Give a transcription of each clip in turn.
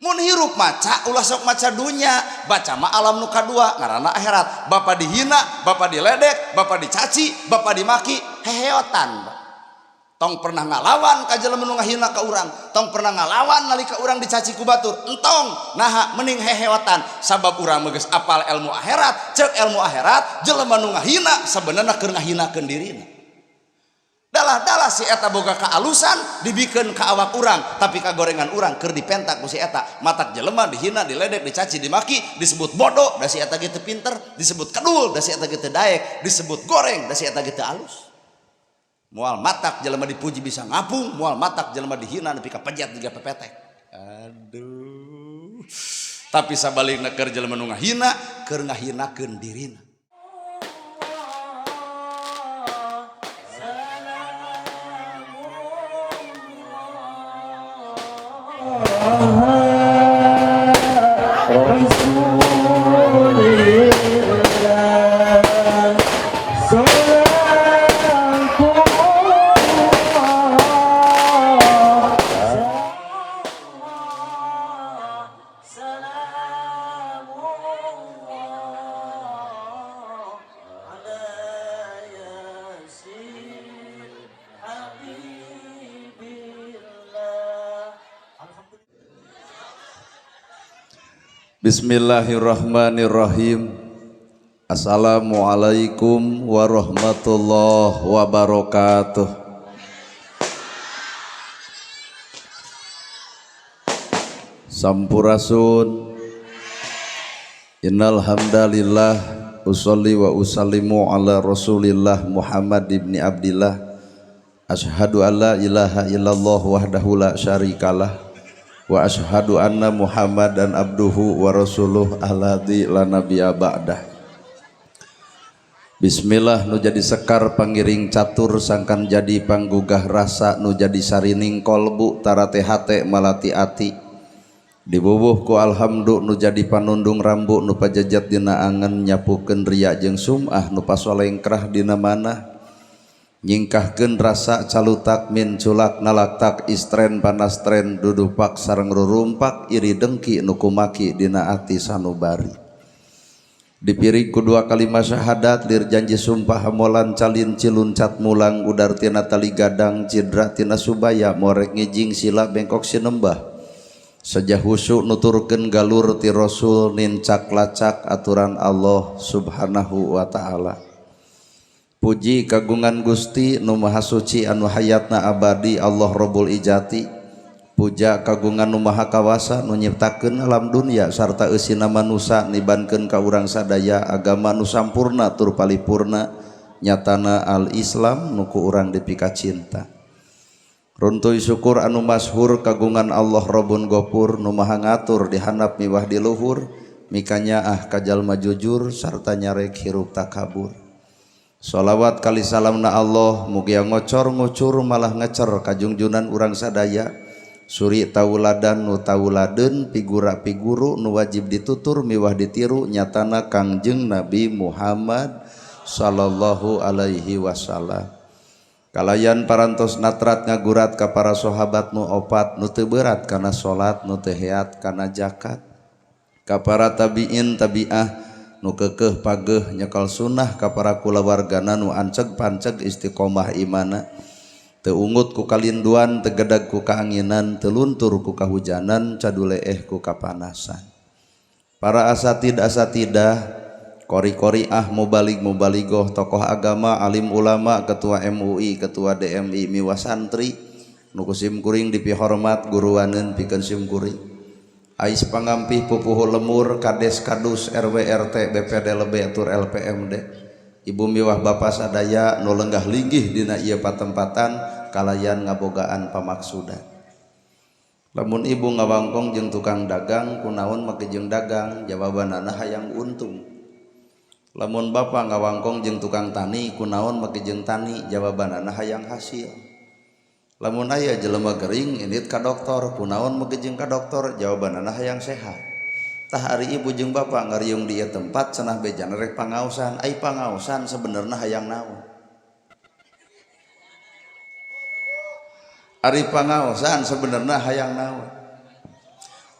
Mun hirup maca ulah sok maca dunya, baca mah alam nu kadua ngaranna akhirat. Bapak dihina, bapak diledek, bapak dicaci, bapak dimaki, heheotan. Tong pernah ngalawan ka jelema nu ngahina ka urang, tong pernah ngalawan nalika urang dicaci ku batur. Entong, naha mending heheotan sabab urang mah geus apal ilmu akhirat. Ceuk ilmu akhirat, jelema nu ngahina sabenerna keur ngahinakeun dirina. Dalah-dalah si eta boga kaalusan dibikeun ka awak urang, tapi kagorengan urang keur dipentak ku si eta. Matak jelema dihina, diledek, dicaci, dimaki, disebut bodoh da si eta ge teu pinter, disebut kedul da si eta ge teu daek, disebut goreng da si eta ge teu alus. Moal matak jelema dipuji bisa ngapung, moal matak jelema dihina nepi ka pejet jiga pepetek. Aduh. Tapi sabalikna keur jelema nu ngahina, keur ngahinakeun dirina. Bismillahirrahmanirrahim. Assalamualaikum warahmatullahi wabarakatuh. Sampurasun. Innal hamdalillah usolli wa usallimu ala Rasulillah Muhammad ibni Abdillah. Asyhadu an la ilaha illallah wahdahu la syarikalah wa asyhadu anna Muhammadan abduhu wa rasuluh alladzi la nabiyya ba'dah. Bismillah nu jadi sekar pangiring catur sangkan jadi panggugah rasa nu jadi sarining kolbu tarate hate malati ati dibubuh ku alhamdu nu jadi panundung rambu nu pajejat dina angen nyapukeun ria jeung sum'ah nu pasolengkrah dina manah nyingkahkeun rasa calutak min culak nalaktak istren panastren dudupak sareng rurumpak iri dengki nu kumaki dina ati sanubari. Dipiring ku dua kalimat syahadat lir janji sumpah hamolan calin ciluncat mulang udar tina tali gadang cidra tina subaya morek ngijing sila bengkok sinembah sejah husu nuturkeun galur ti rasul nincak lacak aturan Allah subhanahu wa ta'ala. Puji kagungan Gusti nu Maha Suci anu hayatna abadi Allah Rabbul Ijati. Puja kagungan nu Maha Kawasa nu nyiptakeun alam dunia sarta eusina manusa nibankeun ka urang sadaya agama nu sampurna tur palipurna nyatana al-Islam nu ku urang dipikacinta. Runtuy syukur anu masyhur kagungan Allah Rabbun Gopur nu Maha ngatur di handap miwah di luhur mikanyaah ka jalma jujur sarta nyarek hirup takabur. Sholawat kali salamna Allah mugia ngocor ngucur malah ngecer kajungjunan urang sadaya suri tauladan nu tauladeun pigura piguru nu wajib ditutur miwah ditiru nyatana Kangjeng Nabi Muhammad sallallahu alaihi wasallam. Kalayan parantos natrat ngagurat ka para sahabat nu opat nu teu berat kana salat nu teu heat kana zakat ka para tabiin tabiah nu kekeh pageh nyekal sunnah ka para kulawargana nu anceg panceg istiqomah imana teu ungut ku kalinduan teu gedag ku kaanginan teu luntur ku kahujanan caduleeh ku kapanasan. Para asatid asatidah kori-kori ah mubalig mubaligoh tokoh agama alim ulama ketua MUI ketua DMI miwah santri nu ku sim kuring dipihormat guruaneun pikeun sim kuring ais pangampih pupuhu lemur kades kadus RW RT BPD lebe tur LPMD ibu miwah bapa sadaya nu lenggah linggih dina ieu patempatan kalayan ngabogaan pamaksudan. Lamun ibu ngawangkong jeung tukang dagang kunaon make jeung dagang jawabanana hayang untung. Lamun bapa ngawangkong jeung tukang tani kunaon make jeung tani jawabanana hayang hasil. Lamun aya jelema gering indit ka doktor kunaon make jeung ka doktor jawabanana hayang sehat. Tah ari ibu jeung bapa ngariung di ieu tempat cenah bejana rek pangaosan, ai pangaosan sebenarna hayang naon? Ari pangaosan sebenarna hayang naon?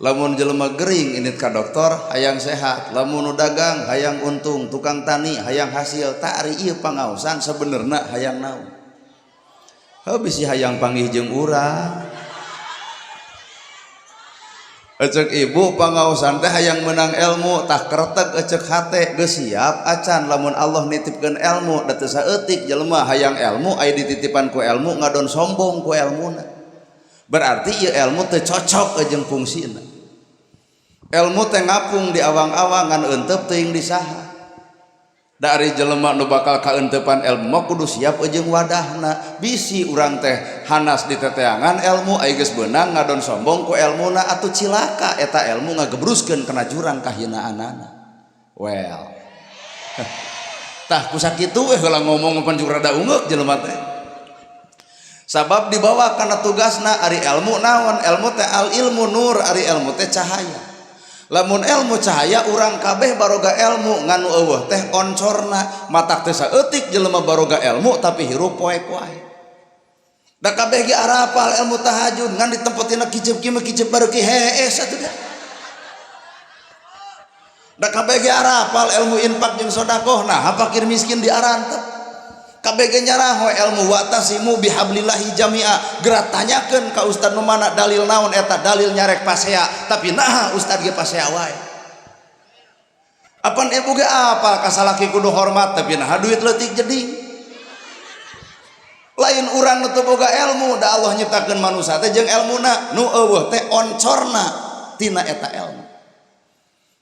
Lamun jelema gering indit ka dokter hayang sehat, lamun nu dagang hayang untung, tukang tani hayang hasil. Tak ari ieu pangaosan sebenerna hayang naon? Heuh, bisi hayang panggih jeung urang. Ecek ibu pangaosan teh hayang menang ilmu. Tah, kertek ecek hate, geus siap acan lamun Allah nitipkeun ilmu? Da teu saeutik jelema hayang ilmu, aya dititipan ku ilmu ngadon sombong ku ilmuna. Berarti ieu ilmu teu cocok jeung fungsina. Ilmu teh ngapung di awang-awang, ngan eunteup teuing di saha. Dari jelema nu bakal kaeuntepan ilmu mah kudu siap jeung wadahna. Bisi urang teh hanas di teteangan ilmu, aya geus beunang ngadon sombong ku elmuna, atuh cilaka eta ilmu, ngagebruskeun kana jurang kahinaanana. Well, tah ku sakitu we heula ngomong pan juga rada ungeuk jelema teh, sabab dibawa kana tugasna. Ari ilmu naon? Ilmu teh al ilmu nur, ari ilmu teh cahaya. Lamun ilmu cahaya, urang kabeh baroga ilmu, ngan nu euweuh teh oncorna. Matak teh saeutik jelema baroga ilmu tapi hirup poek wae. Da kabeh ge arapal ilmu tahajud, ngan ditempatina kicep kieu mah kicep bareuki hees atuh da. Da kabeh ge arapal ilmu infak jeung sedekah, nah fakir miskin diarantep. Kabeh ge nyaraho ilmu wa'tasimu bihablillahi jami'a. Geura tanyakeun ka ustad nu mana, dalil naon eta dalil nyarek pasea, tapi naha ustad ge pasea wae? Apan ibu ge apal ka salaki kudu hormat, tapi naha duit leutik jadi lain urang nu teu boga ilmu. Da Allah nyiptakeun manusia teh jeung elmuna, nu euweuh teh oncorna tina eta ilmu.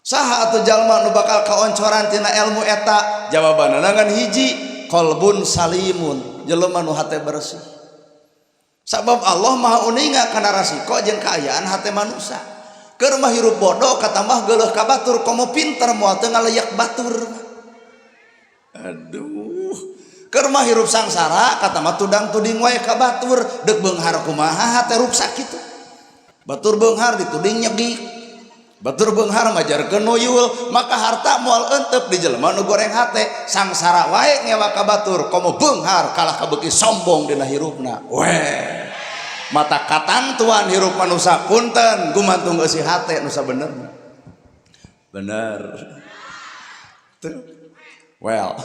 Saha atuh jalma nu bakal kaoncoran tina ilmu eta? Jawabanna ngan hiji, qalbun salimun, jelema nu hate bersih. Sabab Allah Maha uninga kana rasiko jeung kaayaan hate manusia. Keur mah hirup bodoh katambah geuleuh ka batur, komo pinter moal teu ngaleyak batur. Aduh, keur mah hirup sangsara katambah tudang tuding wae ka batur. Deuk beunghar kumaha hate ruksak kitu? Batur beunghar dituding nyegik, batur beunghar majarkeun nuyul, maka harta moal entep di jelema nu goreng hate. Sangsara wae ngewa ka batur, komo beunghar kalah kabeuki sombong dina hirupna. Weh, mata katantuan hirup manusia, punten, gumantung eusi hate nu sabenerna. Bener tuh. Well,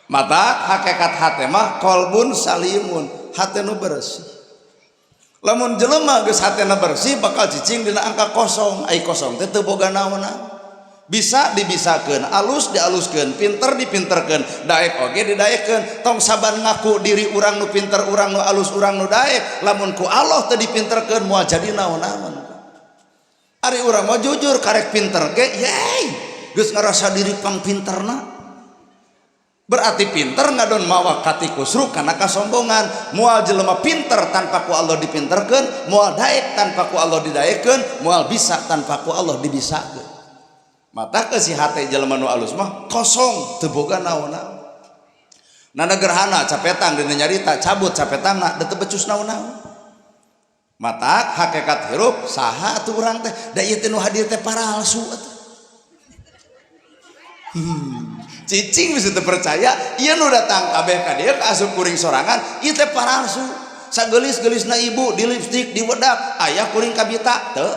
mata hakikat hate mah qalbun salimun, hate nu bersih. Lamun jelema geus hatena bersih bakal cicing dina angka kosong. Ai kosong teh teu boga naon-naon, bisa dibisakeun, alus dialuskeun, pinter dipinterkeun, daek oge didaekeun. Tong saban ngaku diri urang nu pinter, urang nu alus, urang nu daek. Lamun ku Allah teu dipinterkeun moal jadi naon-naon. Ari urang mah jujur, karek pinter ge yey geus ngarasa diri pangpinterna. Berarti pinter ngadon mawa katikusru karena kasombongan. Moal jelema pinter tanpa ku Allah dipinterkeun, moal daek tanpa ku Allah didaekeun, moal bisa tanpa ku Allah dibisakeun. Mata ke si hate jelema nu alus mah kosong, teu boga naon-naon. Nana gerhana capetang dina nyarita, cabut capetangna da teu becus naon-naon. Mata hakikat hirup saha atuh urang teh? Da ieu teh nu hadir teh paralsu atuh. Cicing bisa terpercaya, ieu nu datang kabeh ka dieu ka asup kuring sorangan, ieu teh paralsu. Sagelis-gelisna ibu di lipstik, di wedak, aya kuring kabita teu?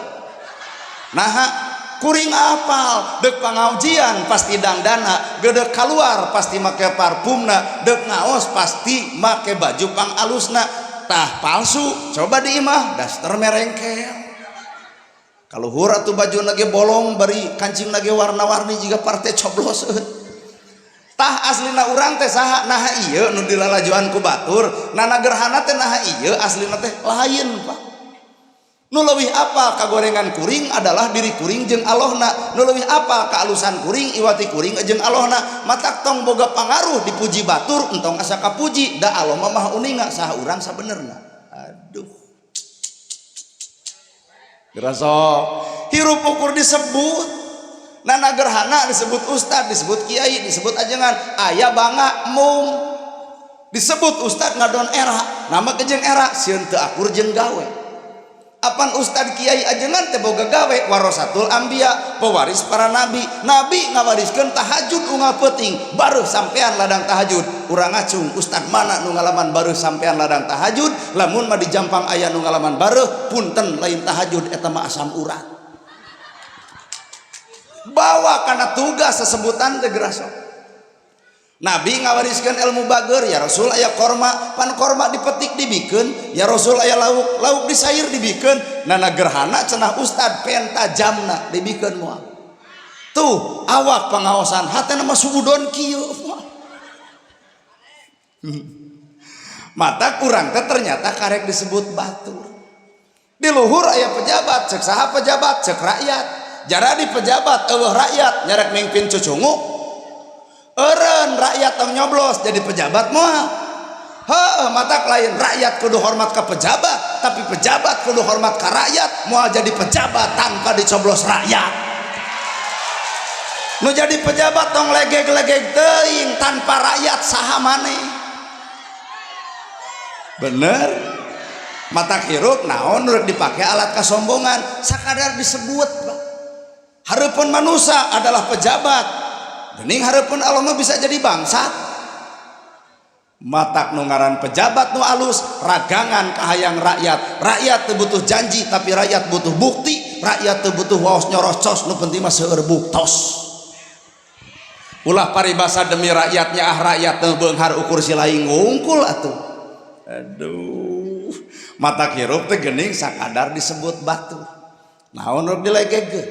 Naha? Kuring apal dek pangajian pasti dangdana, gedek keluar pasti make parfumna, dek ngaos pasti make baju pang alusna. Tah, palsu coba di imah daster merengkel, kaluhur atuh baju nage bolong, bari kancing nage warna-warni jiga partai coblos. Tah, aslina urang teh saha? Nah, ieu nu dilalajuan ku batur nana gerhana teh, nah ieu aslina teh lain, Pak. Nu leuwih apa kagorengan kuring adalah diri kuring jeung Allahna. Nu leuwih apa kaalusan kuring iwati kuring jeung Allahna. Matak tong boga pangaruh dipuji batur, entong asa kapuji, da Allah mah Maha uninga saha urang sabenerna. Aduh, geraso hirup ukur disebut nana gerhana, disebut ustad, disebut kiai, disebut ajengan, aya bangga mung disebut ustad ngadon era nama kejeng era sieun teu akur jeung gawe. Apan ustad kiai ajengan teh boga gawe warasatul anbiya, pewaris para nabi. Nabi ngawariskeun tahajud unggal peuting, baru sampean ladang tahajud. Urang ngacung, ustad mana nu ngalaman baru sampean ladang tahajud? Lamun mah di Jampang aya nu ngalaman baru, punten, lain tahajud eta mah, asam urat. Bawa kana tugas sesebutan teh geraso. Nabi ngawariskan ilmu bager. Ya Rasul, aya korma, pan korma dipetik dibikeun. Ya Rasul, aya lauk, lauk disair dibikeun. Nana gerhana cenah ustad penta jamna dibikeun moal. Tuh awak pengawasan, hatena mah suudon kieu. Mata kurang teh ternyata karek disebut batur. Di luhur aya pejabat, cek saha pejabat? Cek rakyat. Jaradi pejabat euweuh rakyat, nyarek mimpin cucunguk. Eureun rakyat tong nyoblos jadi pejabat moal. Heuh, matak lain rakyat kudu hormat ke pejabat, tapi pejabat kudu hormat ke rakyat. Moal jadi pejabat tanpa dicoblos rakyat. Nu jadi pejabat tong legeg-legeg teuing, tanpa rakyat saha maneh? Bener. Mata hirup naon rek dipake alat kasombongan, sakadar disebut, Pak. Hareupeun manusia adalah pejabat, gening hareupeun Allah mah bisa jadi bangsat. Matak nu ngaran pejabat nu alus ragangan kahayang rakyat. Rakyat teu butuh janji, tapi rakyat butuh bukti. Rakyat teu butuh waos nyorocos, nu penting mah seueur buktos. Ulah paribasa demi rakyatnya, ah, rakyat teu beunghar ukur si laing ngungkul atuh. Aduh, mata hirup teh geuning sakadar disebut batu, naon rek dilegegeun.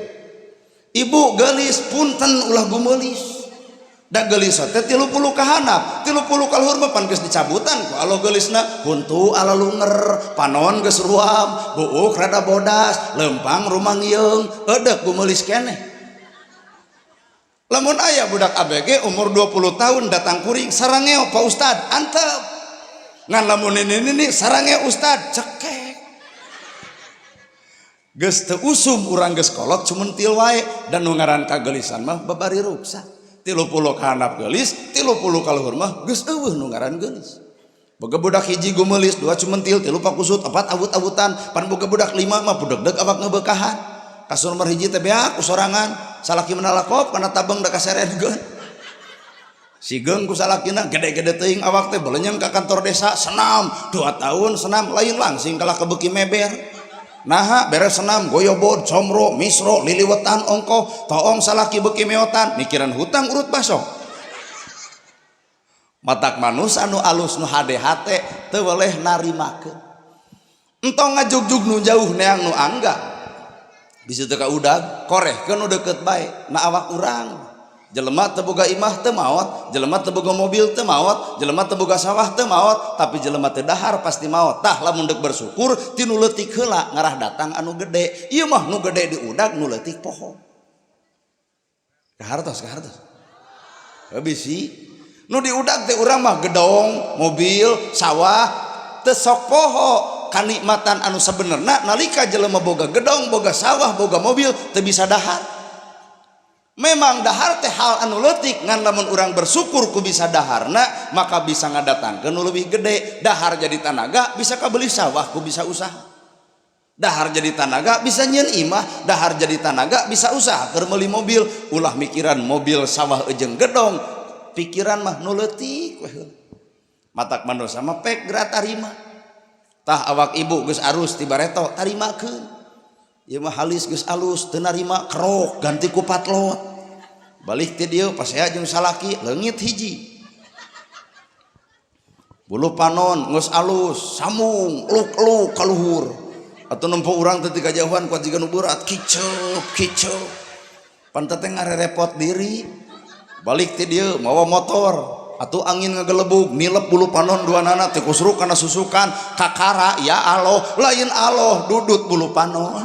Ibu geulis, punten, ulah gumeulis. Da geulis teh 30 kahandap, 30 kaluhur mah pan geus dicabutan ku Allah geulisna. Huntu ala lunger, panon geus ruam, buuk rada bodas, lempang rumangieung, eudek gumeulis keneh. Lamun aya budak ABG umur 20 tahun datang kuring, "Sarangeo Pak Ustad," antep. Ngan lamun ini "Sarangeo Ustad," cekek. Geus teu usum, urang geus kolot, cumentil wae. Dan nu ngaran kagelisan mah babari ruksak. 30 kahandap geulis, 30 kaluhur mah geus euweuh nu ngaran geulis. Boga budak hiji gumeulis, dua cumentil, tilu pakusut, opat awut-awutan, pan boga budak lima mah budegdeg awak ngebekahan. Kasur nomor hiji teh beak ku sorangan, salaki menalakop kana tabeng da kaserenkeun. Sigeung ku salakina, gede-gede teuing awak teh belenyeng ka kantor desa senam, 2 tahun senam lain langsing kalah kebeki meber. Naha beres senam goyobod, comro, misro, liliwetan ongko, toong salaki beki meotan, mikiran hutang urut baso. Matak manusia nu alus, nu hade hate teu weleh narimakeun. Entong ngajugjug nu jauh neang nu angga. Bisi teu kaudag, korehkeun nu deukeut bae na awak urang. Jelema teu boga imah teu maot, jelema teu boga mobil teu maot, jelema teu boga sawah teu maot, tapi jelema teu dahar pasti maot. Tah, lamun deuk bersyukur ti nu leutik heula ngarah datang anu gede. Ieu mah nu gede diudag, nu leutik poho. Kahartos, kahartos. Bisi nu diudag teh urang mah gedong, mobil, sawah, teu sok poho kanikmatan anu sebenarnya nalika jelema boga gedong, boga sawah, boga mobil teu bisa dahar. Memang dahar teh hal anu leutik, ngan lamun urang bersyukur ku bisa daharna, maka bisa ngadatangkeun nu leuwih gede. Dahar jadi tanaga bisa kabeli sawah ku bisa usaha. Dahar jadi tanaga bisa nyieun imah, dahar jadi tanaga bisa usaha keur meuli mobil. Ulah mikiran mobil, sawah jeung gedong, pikiran mah nu leutik we. Matak manusia mah pek geura tarima. Tah, awak ibu geus arus ti bareto, tarimakeun. Ieu mah halis geus alus teu narima, kerok ganti ku patlot. Balik ti dieu pasea jeung salaki, leungit hiji. Bulu panon geus alus, sambung luk-luk ka luhur. Atuh nempo urang teh ti kajauhan kuat jiga nu berat, kiceup kiceup. Pan teh ngarerepot diri. Balik ti dieu mawa motor, atuh angin ngagelebug nilep bulu panon dua nana teh kusruk kana susukan kakara. Ya Allah, lain Allah, dudut bulu panon.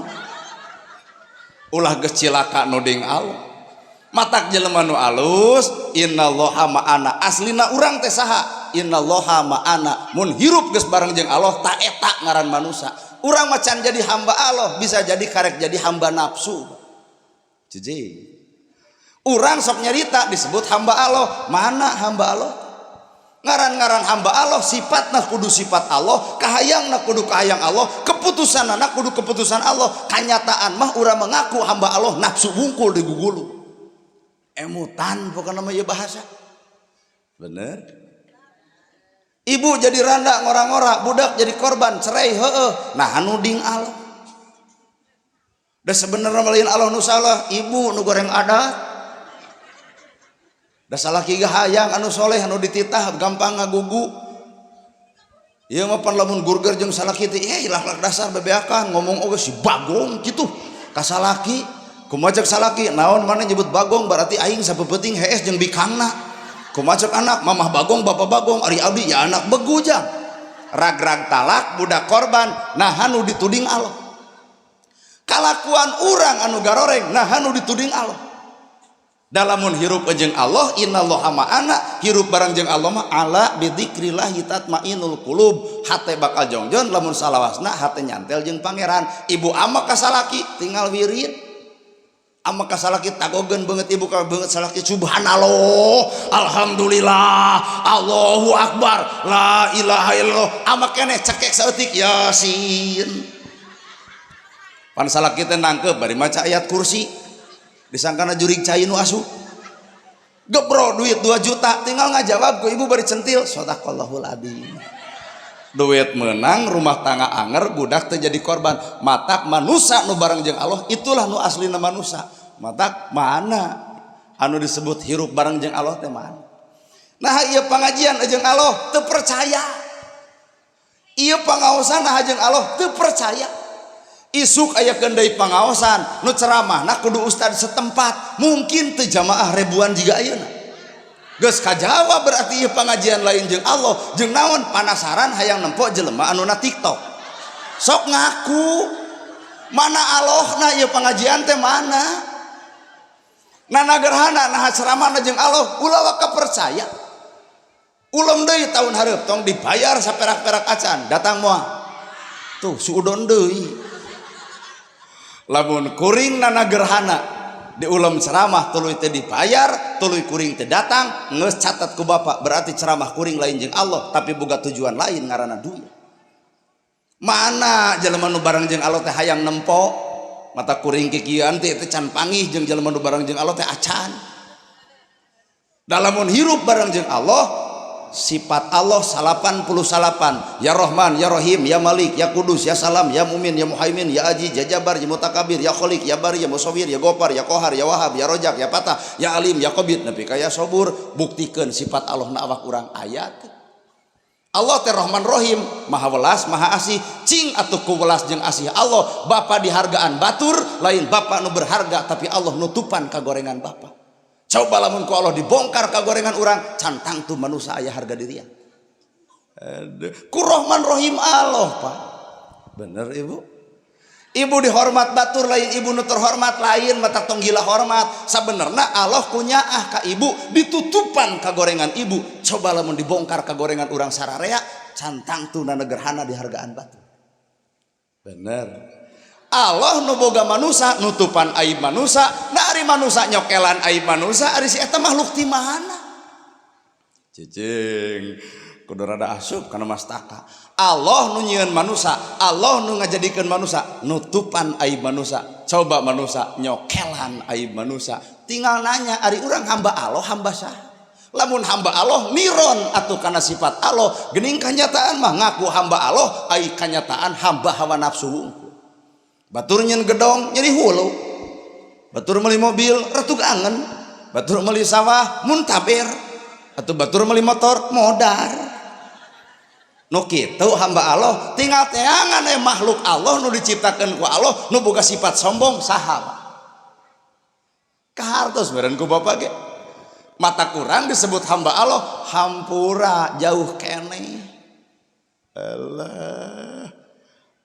Ulah geus cilaka nuding Allah. Matak jelema nu alus, innallaha ma'ana, aslina urang teh saha? Innallaha ma'ana. Mun hirup geus bareng jeung Allah, ta eta ngaran manusia. Urang macan jadi hamba Allah, bisa jadi karek jadi hamba nafsu. Cici urang sok nyarita disebut hamba Allah, mana hamba Allah? Ngaran-ngaran hamba Allah sifatna kudu sifat Allah, kahayangna kudu kahayang Allah, keputusanana kudu keputusan Allah. Kanyataan mah urang mengaku hamba Allah, nafsu wungkul di gugulu. Emutan pokokna mah ieu bahasa. Bener? Ibu jadi randa ngora-ngora, budak jadi korban cerai, heeh. Nah, nuding Allah. Da sebenarnya lain Allah nu salah, ibu nu goreng adat. Da salaki ge hayang anu soleh, anu dititah gampang ngagugu. Ieu mah pan lamun gurger jeung salaki teh ilah dasar bebeakan ngomong oge si Bagong kitu ka salaki. Kumaha cek salaki, naon maneh nyebut Bagong, berarti aing sapeupeting hees jeung bikangna. Kumaha cek anak, mamah Bagong, bapak Bagong, ari abdi ya anak begujang. Rag-rag talak, budak korban, nah anu dituding Allah. Kalakuan urang anu garoreng, nah anu dituding Allah. Dalamun hirup jeung Allah, innallaha ma'ana, hirup bareng jeung Allah mah ala bidzikrillahi tatmainul qulub. Hate bakal jongjon lamun salawasna hate nyantel jeung Pangeran. Ibu ama ka salaki tinggal wirid. Ama ka salaki tagogeun beungeut ibu ka beungeut salaki, subhanallah, alhamdulillah, Allahu akbar, la ilaha illallah. Ama keneh cekek saeutik Yasin. Pan salaki teh nangkep bari maca ayat kursi. Disangkana jurig cai nu asup. Gebro duit 2 juta tinggal ngajawab ku ibu bari centil sadaqallahul adzim. Duit menang, rumah tangga anger, budak teh jadi korban. Matak manusa nu bareng jeung Allah itulah nu aslina manusa. Matak mana anu disebut hirup bareng jeung Allah teh mana? Nah ieu pangajian jeung Allah teu percaya. Ieu pangaosan nah jeung Allah teu percaya. Isuk aya deui pangaosan nu ceramahna kudu ustad setempat, mungkin teu jamaah ribuan jiga ayeuna. Geus kajawab berarti ieu pangajian lain jeung Allah, jeung naon panasaran hayang nempo jelema anu na TikTok. Sok ngaku mana Allahna ieu pangajian teh mana? Nana gerhana nah ceramahna jeung Allah ulah waka percaya. Ulem deui tahun hareup tong dibayar saperak-perak acan datang moal. Tuh suudon deui. Lamun kuring nana gerhana diulem ceramah tuluy teh dibayar, tuluy kuring teh datang geus catat ku bapak berarti ceramah kuring lain jeung Allah tapi boga tujuan lain ngaranna duit. Mana jelema nu bareng jeung Allah teh hayang nempo mata kuring kikieuan teh teh can panggih jeung jelema nu bareng jeung Allah teh acan. Dalamun hirup bareng jeung Allah sifat Allah 89, ya Rahman, ya Rahim, ya Malik, ya Kudus, ya Salam, ya Mumin, ya Muhaimin, ya Aziz, ya Jabar, ya Mutakabir, ya Khalik, ya Bari, ya Musawir, ya Gopar, ya Kohar, ya Wahab, ya Rojak, ya Patah, ya Alim, ya Qabid, nepi ka ya Sobur. Buktikeun sifat Allah na awak urang ayat. Allah teh Rahman Rahim, Maha welas, Maha asih. Cing atuh ku welas jeung asih Allah, bapa dihargaan batur, lain bapa nu berharga tapi Allah nutupan kagorengan bapa. Coba lamun ku Allah dibongkar kagorengan urang, can tangtu manusia aya harga dirian. Ku Rahman Rahim Allah, Pak. Bener ibu? Ibu dihormat batur lain ibu nu terhormat lain mata tong gila hormat. Sabenerna Allah kunyaah ka ibu ditutupan kagorengan ibu. Coba lamun dibongkar kagorengan urang sararea, can tangtu gerhana dihargaan batur. Bener. Allah nu boga manusa nutupan aib manusa, nah ari manusa nyokelan aib manusa, ari si eta makhluk ti mana? Cicing kudu rada asup kana mastaka. Allah nu nyieun manusa, Allah nu ngajadikeun manusa nutupan aib manusa. Coba manusa nyokelan aib manusa, tinggal nanya ari urang hamba Allah hamba saha? Lamun hamba Allah miron atuh kana sifat Allah, geuning kanyataan mah ngaku hamba Allah, ai kanyataan hamba hawa nafsu wungkul. Batur nyen gedong nyeri hulu, batur meuli mobil retug angen, batur meuli sawah muntaber, atau batur meuli motor modar. Nu kitu hamba Allah tinggal teangan makhluk Allah nu diciptakeun ku Allah nu boga sifat sombong saha? Kahartos meureun ku bapak ge. Mata kurang disebut hamba Allah hampura jauh keneh. Allah.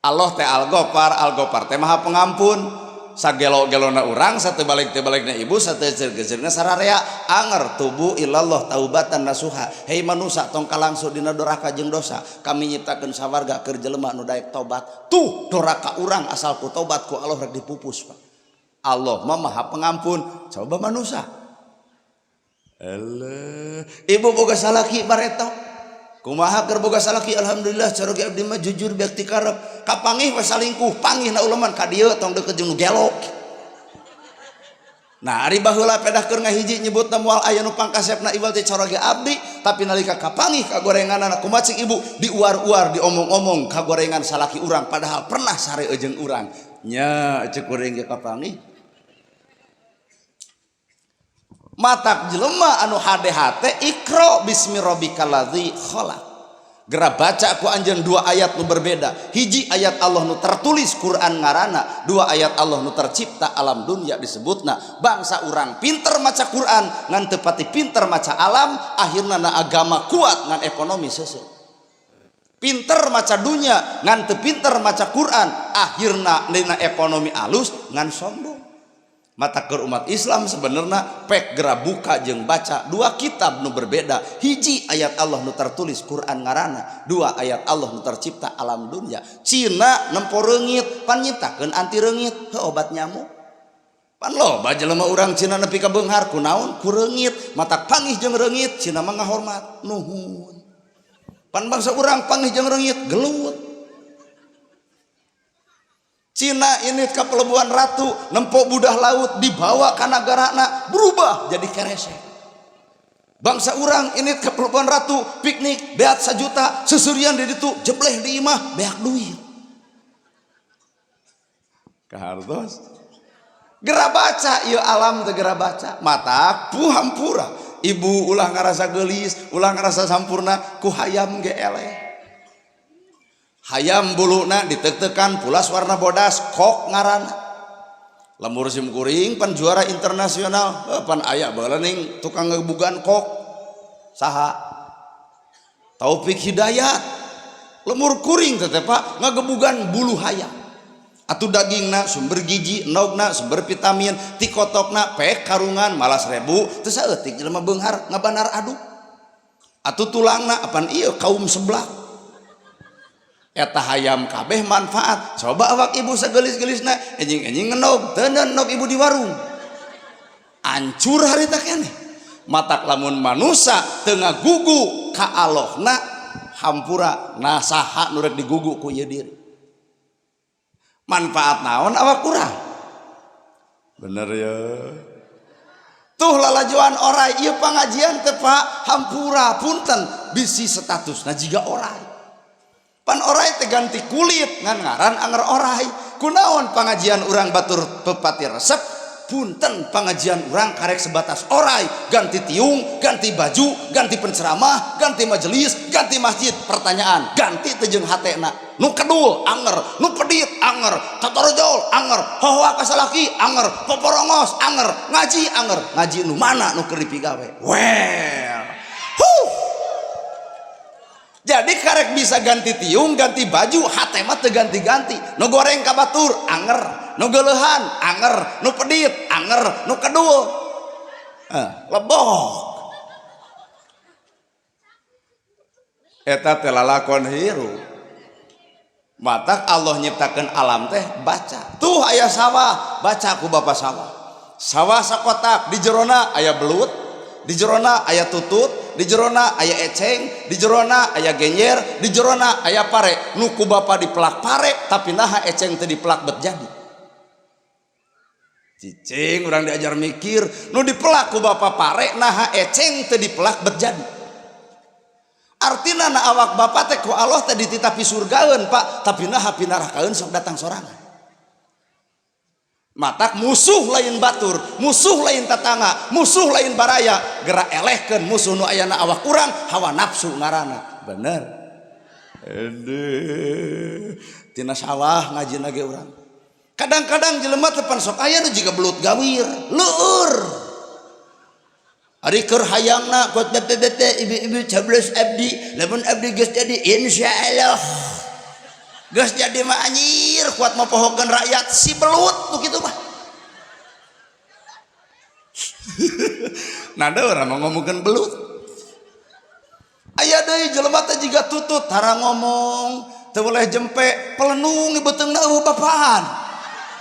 Allah teh Al-Ghaffar, Al-Ghaffar teh Maha Pengampun. Sagelo-gelona urang, satu balik teh balikna ibu, satu geus-geusna sararea anger tubu ilallah taubatan nasuha. Hei manusa tong kalangsu dina doraka jeung dosa. Kami nyiptakeun sawarga keur jelema nu daek tobat. Tuh doraka urang asal ku tobat ku Allah rek dipupus, Pak. Allah mah Maha Pengampun. Coba manusa. Alah, ibu boga salaki bareto. Kumaha keur boga salaki? Alhamdulillah, caroge abdi mah jujur bekti karep. Kapangih we salingkuh, pangih na uleman ka dieu, tong deukeut jeung nu gelo. Nah, ari baheula pedah keur ngahiji nyebutna moal aya nu pangkasepna iwal ti caroge abdi, tapi nalika kapangih kagorenganana, kumaha cik ibu, diuar-uar, diomong-omong kagorengan salaki urang, padahal pernah sare jeung urang. Nya ceuk kuring ge kapangih. Matak jelema anu hade-hate ikro bismi rabbikal ladzi khalaq. Gera baca ku anjeun dua ayat nu berbeda. Hiji ayat Allah nu tertulis Quran ngaranna, dua ayat Allah nu tercipta alam dunia disebutna. Bangsa urang pinter maca Quran ngan teu pati pinter maca alam, akhirna na agama kuat ngan ekonomi seuseuh. Pinter maca dunya ngan teu pinter maca Quran, akhirna dina ekonomi alus ngan sombong. Mata keur umat Islam sebenarnya pek gera buka jeung baca dua kitab nu berbeda. Hiji ayat Allah nu tertulis Quran ngaranna, dua ayat Allah nu tercipta alam dunia. Cina nempo reungit, pan nyiptakeun anti reungit, heuh obat nyamuk. Pan loba jelema urang Cina nepi ka beunghar kunaon ku reungit, matak pangih jeung reungit Cina mah ngahormat, nuhun. Pan bangsa urang pangih jeung reungit gelut. Cina ini ke Pelabuhan Ratu nempo budah laut dibawa ke negarana berubah jadi keresek. Bangsa urang ini ke Pelabuhan Ratu piknik beat sajuta seserian di ditu jebleh di imah beak duit. Kahartos gera baca ieu alam teh gera baca mata puhampura ibu ulah ngarasa geulis ulah ngarasa sampurna ku hayam ge eleh. Hayam buluna ditek-tekan pulas warna bodas kok ngaranna. Lembur sim kuring pan juara internasional, pan aya baheula ning tukang ngebugan kok saha Taufik Hidayat. Lemur kuring teh Pak ngagebugan bulu hayam. Atuh dagingna sumber gizi, endogna sumber vitamin, tikotokna pek karungan malas ribu teu saeutik jelema beunghar ngabanar aduk. Atuh tulangna apan ieu kaum seblak. Eta hayam kabeh manfaat. Coba awak ibu segelis-gelisna enjing-enjing ngenog, teu ngenog ibu di warung. Ancur harita keneh. Matak lamun manusa teu ngagugu ka Allahna hampura nasaha nu rek digugu ku ieu diri. Manfaat naon awak urang? Bener ya. Tuh lalajuan orai ieu pangajian teh Pak hampura punten bisi statusna jiga orai. Pan orai teh ganti kulit ngan ngaran anger orai. Kunaon pangajian urang batur pepati resep punten pangajian urang karek sebatas orai, ganti tiung, ganti baju, ganti penceramah, ganti majelis, ganti masjid. Pertanyaan, ganti teu jeung hatena? Nu kedul anger, nu pedit anger, tatorojol anger, hohoa ka salaki anger, poporongos anger, ngaji anger, ngaji nu mana nu keur dipigawe? Well. Huh. Jadi karek bisa ganti tiung, ganti baju, hate mah teu ganti-ganti. Nu goreng ka batur anger, nu geuleuhan anger, nu pedit anger, nu kedul. Lebok. Eta teh lalakon hirup. Matak Allah nyiptakeun alam teh baca. Tuh aya sawah, baca ku bapak sawah. Sawah sakotak di jerona aya belut, di jerona aya tutut, di jerona aya eceng, di jerona aya genyer, di jerona aya pare. Nu ku bapa dipelak pare, tapi naha eceng teu dipelak bet jadi. Cicing urang diajar mikir, nu dipelak ku bapa pare, naha eceng teu dipelak bet jadi. Artina na awak bapa teh ku Allah teh dititapi surgaeun Pak, tapi naha pinarakaeun sok datang sorangan. Matak musuh lain batur, musuh lain tetangga, musuh lain baraya, gerak elehkeun musuh nu ayana awak urang, hawa nafsu ngaranna. Bener. Aduh, tina sawah ngajina ge urang. Kadang-kadang jelema teh pan sok aya nu jiga belut gawir, leueur. Ari keur hayangna kuat bete ibu-ibu coblos abdi, lamun abdi geus jadi insyaallah. Geus jadi mah anjir kuat mopohokeun rakyat si belut nu kitu mah. Nah da urang mah ngomongkeun belut. Aya deui jelema teh jiga tutut tara ngomong, teu boleh jempe, pelenung di beuteungna eueuh bapaan.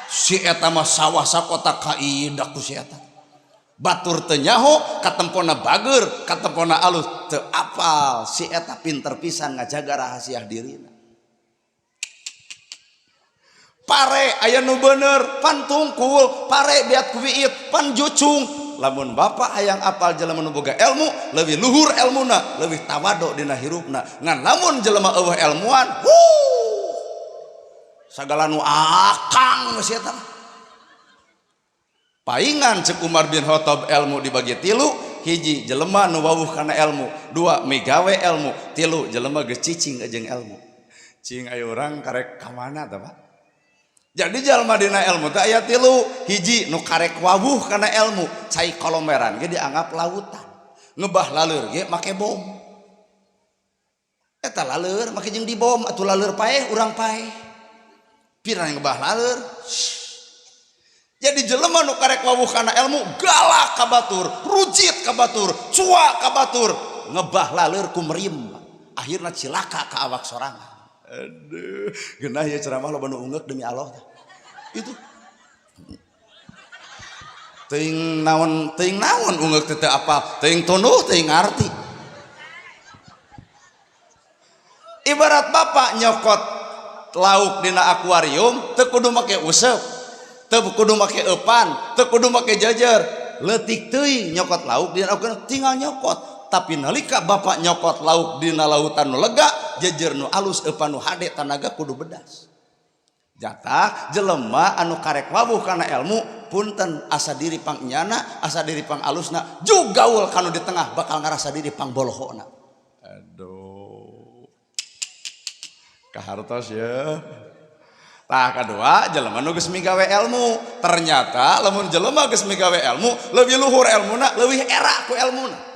Si eta mah sawah sakota kaidak ku si eta. Batur teu nyaho, katempona bager, katempona alus, teu apal si eta pinter pisan ngajaga rahasia dirina. Pare aya nu bener, pan tungkul, pare beat kuwiit, pan jucung. Lamun bapak hayang apal jelema nu boga ilmu, leuwih luhur elmuna, leuwih tawado dina hirupna. Ngan lamun jelema eueuh elmuan, wuh, sagala nu akang si eta. Paingan cek Umar bin Khattab ilmu dibagi tilu, hiji jelema nu wawuh kana ilmu, dua migawe ilmu, tilu jelema geus cicing jeung ilmu. Cing aya urang karek ka mana tah, Pak? Jadi jalma dina ilmu teh aya tilu, hiji nu karek wawuh kana ilmu, cai kolomeran ge dianggap lautan. Ngebah laleur ge make bom. Eta laleur make jeung dibom, atuh laleur paeh urang paeh. Pira ngebah laleur. Jadi jelema nu karek wawuh kana ilmu galak ka batur, rujit ka batur, cua ka batur, ngebah laleur ku meriam. Akhirna cilaka ka awak sorangan. Aduh, geunah ieu ceramah loba nu ungeuk demi Allah. Itu. Teuing naon ungeuk teh teu apal, teuing tunduh teuing ngarti. Ibarat bapak nyokot lauk dina akuarium teu kudu make useup, teu kudu make eupan, teu kudu make jajar, leutik teuing nyokot lauk dina akuarium tinggal nyokot. Tapi nalika bapak nyokot lauk dina lautan nu lega, jejer nu alus, eupan nu hade, tanaga kudu bedas. Jatah jelema anu karek wawuh kana ilmu, punten asa diri pang nyana, asa diri pang alusna, juga gaul kanu di tengah bakal ngarasa diri pang bolohona. Aduh. Kahartos ya. Tah kadua jelema nu geus migawe ilmu, ternyata lamun jelema geus migawe ilmu, leuwih luhur elmuna, leuwih era ku elmuna.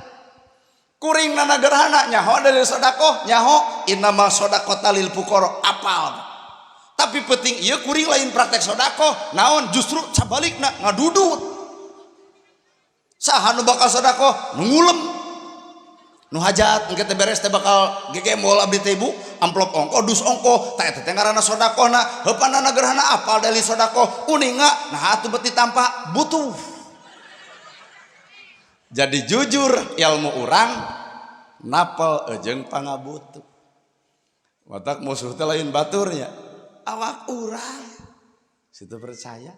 Kuring nana gerhana nyaho dari sodakoh nyaho innamal sodaqota lil fuqara apal. Tapi penting ieu kuring lain praktek sodakoh naon justru sabalikna ngadudut. Saha nu bakal sodakoh nu ngulem nu hajat engke teh beres teh bakal gegembol abdi teh ibu amplop ongko dus ongko tah eta teh ngaranna sodakohna heupanana gerhana apal dari sodakoh uninga nah atuh beuti tampa butuh. Jadi jujur ilmu urang napel jeung pangabutuh. Matak musuh teh lain baturnya, awak urang. Situ percaya.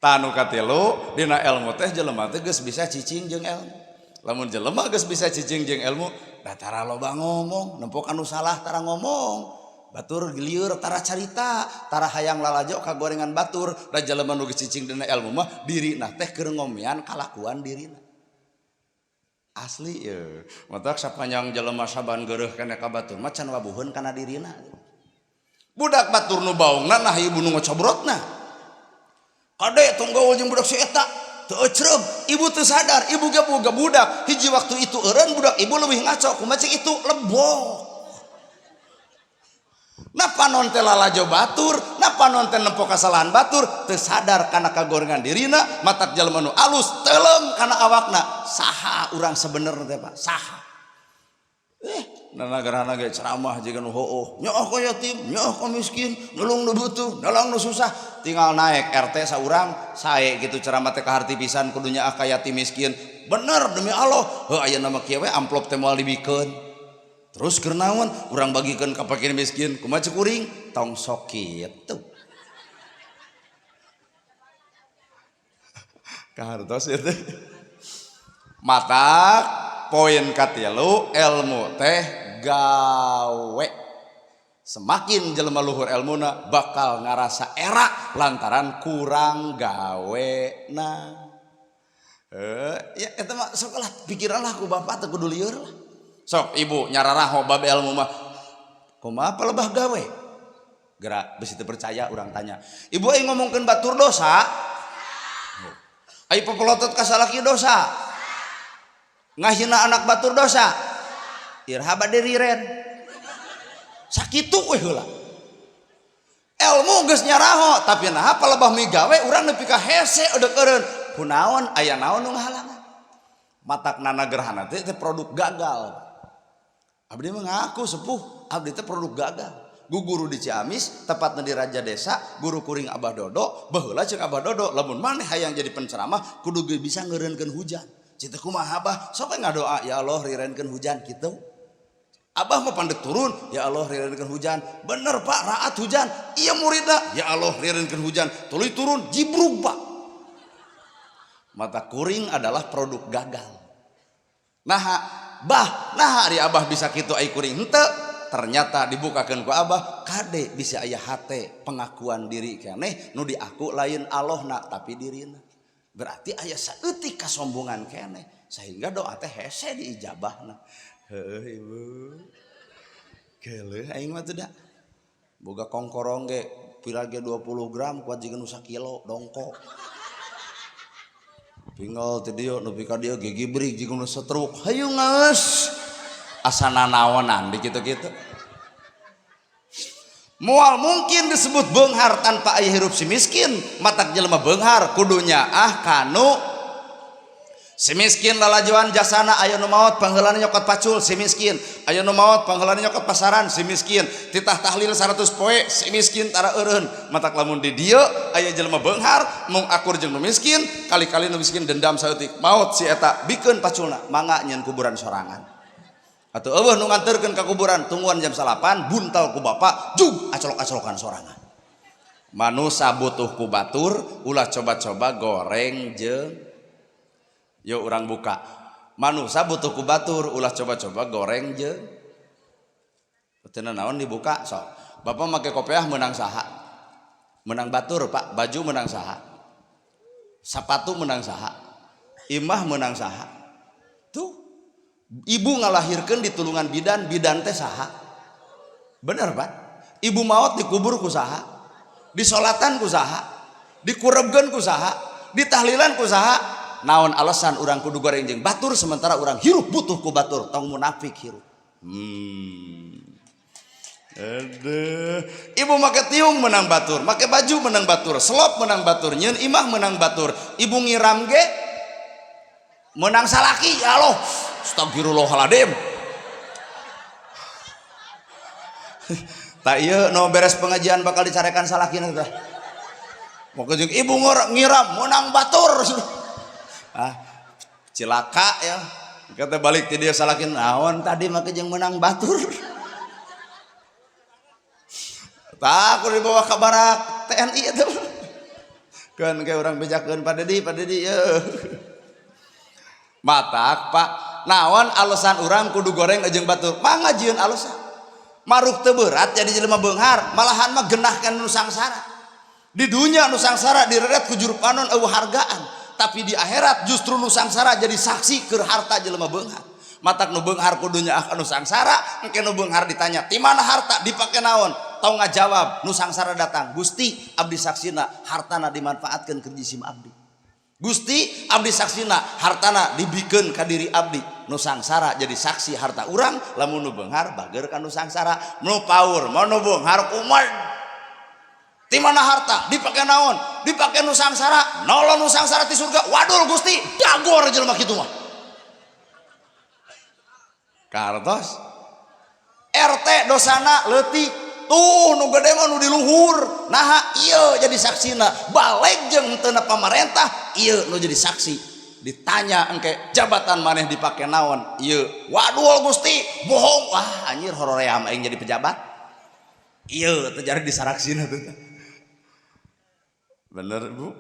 Tanu katilu dina ilmu teh jelema teh geus bisa cicing jeung ilmu. Lamun jelema geus bisa cicing jeung ilmu, da tara loba ngomong, nempok anu salah tara ngomong. Batur lieur tara carita, tara hayang lalajo ka gorengan batur, da jelema nu geus cicing dina ilmu mah dirina teh keur ngomean kalakuan dirina. Asli ya, matak sapanjang jelema saban geureuh keneh ka batur mah can wabuheun kana dirina. Budak batur nu baungna nah ibu nu ngocobrotna. Kade tong gaul jeung budak si eta, teu ecreub, ibu teu sadar, ibu ge boga budak, hiji waktu itu eureun budak ibu leuwih ngaco, kumaha cek itu lebok. Napa non teh lalajo batur, napa non teh nempo kasalahan batur, teu sadar kana kagorengan dirina, matak jelema nu alus teuleum kana awakna. Saha urang sebenerna teh Pak? Saha? Nanagarana ge ceramah jiga nu hooh, nyoh ka yatim, nyoh ka miskin, nulung nu butuh, nolong nu susah, tinggal naik RT saurang, sae gitu ceramah teh kaharti pisan kudu nyaah ka yatim miskin. Bener demi Allah, heuh ayeuna mah kieu we amplop teh moal dibikeun. Terus keur naon urang bagikeun ka fakir miskin, kumaha ceuk kuring tong sok kitu. Kahartos ieu teh. Matak poin katilu ilmu teh gawe. Semakin jelema luhur elmuna bakal ngarasa era lantaran kurang gawe na. Ya eta mah sok lah pikiran lah ku bapak teh kudu lieur lah. Sok ibu nyararaho bab ilmu mah kumaha palebah gawe. Gerak besi teu percaya urang tanya. Ibu aing ngomongkeun batur dosa. Ai pepelotot ka salaki dosa. Ngahina anak batur dosa. Irha bade riren. Sakitu we heula. Ilmu geus nyaraho tapi naha palebah migawe urang nepi ka hese eudeuk eureun. Kunaon aya naon nu ngahalangan. Matak nana gerhana teh produk gagal. Abdi mah ngaku sepuh, abdi teh produk gagal. Guguru di Ciamis, tepatna di Raja Desa, guru kuring Abah Dodo, baheula ceuk Abah Dodo, lamun maneh hayang jadi penceramah kudu ge bisa ngeureunkeun hujan. Cita kumaha Abah? Sok we ngadoa, ya Allah rirenkeun hujan kitu. Abah mah pandek turun, ya Allah rirenkeun hujan. Bener Pak, raat hujan. Iya muridna, ya Allah rirenkeun hujan. Tuluy turun, jibrug Pak. Mata kuring adalah produk gagal. Nah, bah, nah hari Abah bisa kitu ai kuring henteu. Ternyata dibukakeun ku Abah, kade bisa aya hate pengakuan diri keneh nu diaku lain Allahna tapi dirina. Berarti aya saeutik kasombongan keneh sehingga doa teh hese diijabahna. Heuh ibu. Geuleuh aing mah teu da. Boga kongkorong ge pira ge 20 gram kuat jiga nu sakilo dongkok. Pinggal ti dieu nepi ka dieu gigibrik jiga nu setruk. Hayu geus. Asa nanaonan di kitu-kitu. Moal mungkin disebut beunghar tanpa aya hirup si miskin. Matak jelema beunghar kudunya ah kanu si miskin lalajuan jasana. Aya nu maot pangheulana nyokot pacul si miskin, aya nu maot pangheulana nyokot pasaran si miskin, titah tahlil 100 poe si miskin tara eureun. Matak lamun di dieu aya jelema beunghar mung akur jeung nu miskin, kali-kali nu miskin dendam saeutik, maot si eta bikeun paculna, mangga nyeun kuburan sorangan atau eueuh nu nganterkeun ka kuburan, tungguan jam 9 buntal ku bapak jug acolok-acolokan sorangan. Manusa butuh ku batur, ulah coba-coba goreng jeung yuk urang buka. Manusa butuh ku batur, ulah coba-coba goreng jeung teu naon dibuka. Sok bapak make kopiah menang saha? Menang batur Pak. Baju menang saha? Sepatu menang saha? Imah menang saha? Tuh ibu ngalahirkan di tulungan bidan, bidan teh saha? Bener Pak. Ibu maot dikubur ku saha? Disolatan ku saha? Dikurebkeun ku saha? Ditahlilan ku saha? Naon alasan urang kudu goreng jeung batur sementara urang hirup butuh ku batur? Tong munafik hirup. Aduh. Ibu make tiung menang batur, make baju menang batur, selop menang batur, nyeun imah menang batur, ibu ngiram ge menang salaki. Ya Allah, astagfirullahaladzim. Tak iya no beres pengajian bakal dicarekan salaki teh. Mau jeung ibu ngiram menang batur. Ah, cilaka ya. Kata balik ti dia salaki naon tadi make jeung menang batur. Tak aku dibawa ke barak TNI itu. Kan kayak orang bejakeun Pak Dedi, Pak Dedi ya. Matak Pak, naon alasan urang kudu goreng jeung batur? Mangga jieun alasan. Maruk teu berat jadi jelema beunghar, malahan mah genahkan nu sangsara. Di dunya nu sangsara direret ku juru panon eueuh hargaan, tapi di akhirat justru nu sangsara jadi saksi keur harta jelema beunghar. Matak nu beunghar kudu nyaah ka nu sangsara, engke nu beunghar ditanya, "Ti mana harta? Dipake naon?" Tong ngajawab, nu sangsara datang, "Gusti, abdi saksina hartana dimanfaatkeun keur jisim abdi. Gusti, abdi saksina hartana dibikeun ka diri abdi." Nu sangsara jadi saksi harta urang, lamun nu beunghar bager ka nu sangsara, nu paur mah nu beunghar kumaha? Ti mana harta? Dipake naon? Dipake nu sangsara, nolong nu sangsara ti surga. Wadul Gusti, dagor jelema kitu mah. Kartos RT dosana leutik tuh nu gede mah nu di luhur, naha ieu jadi saksina balik jeung henteu pamarentah, ieu nu jadi saksi ditanya engke jabatan maneh dipake naon, ieu waduh Gusti bohong, wah anjir horoream aing jadi pejabat, ieu teh jadi disaraksina teh. Bener Bu?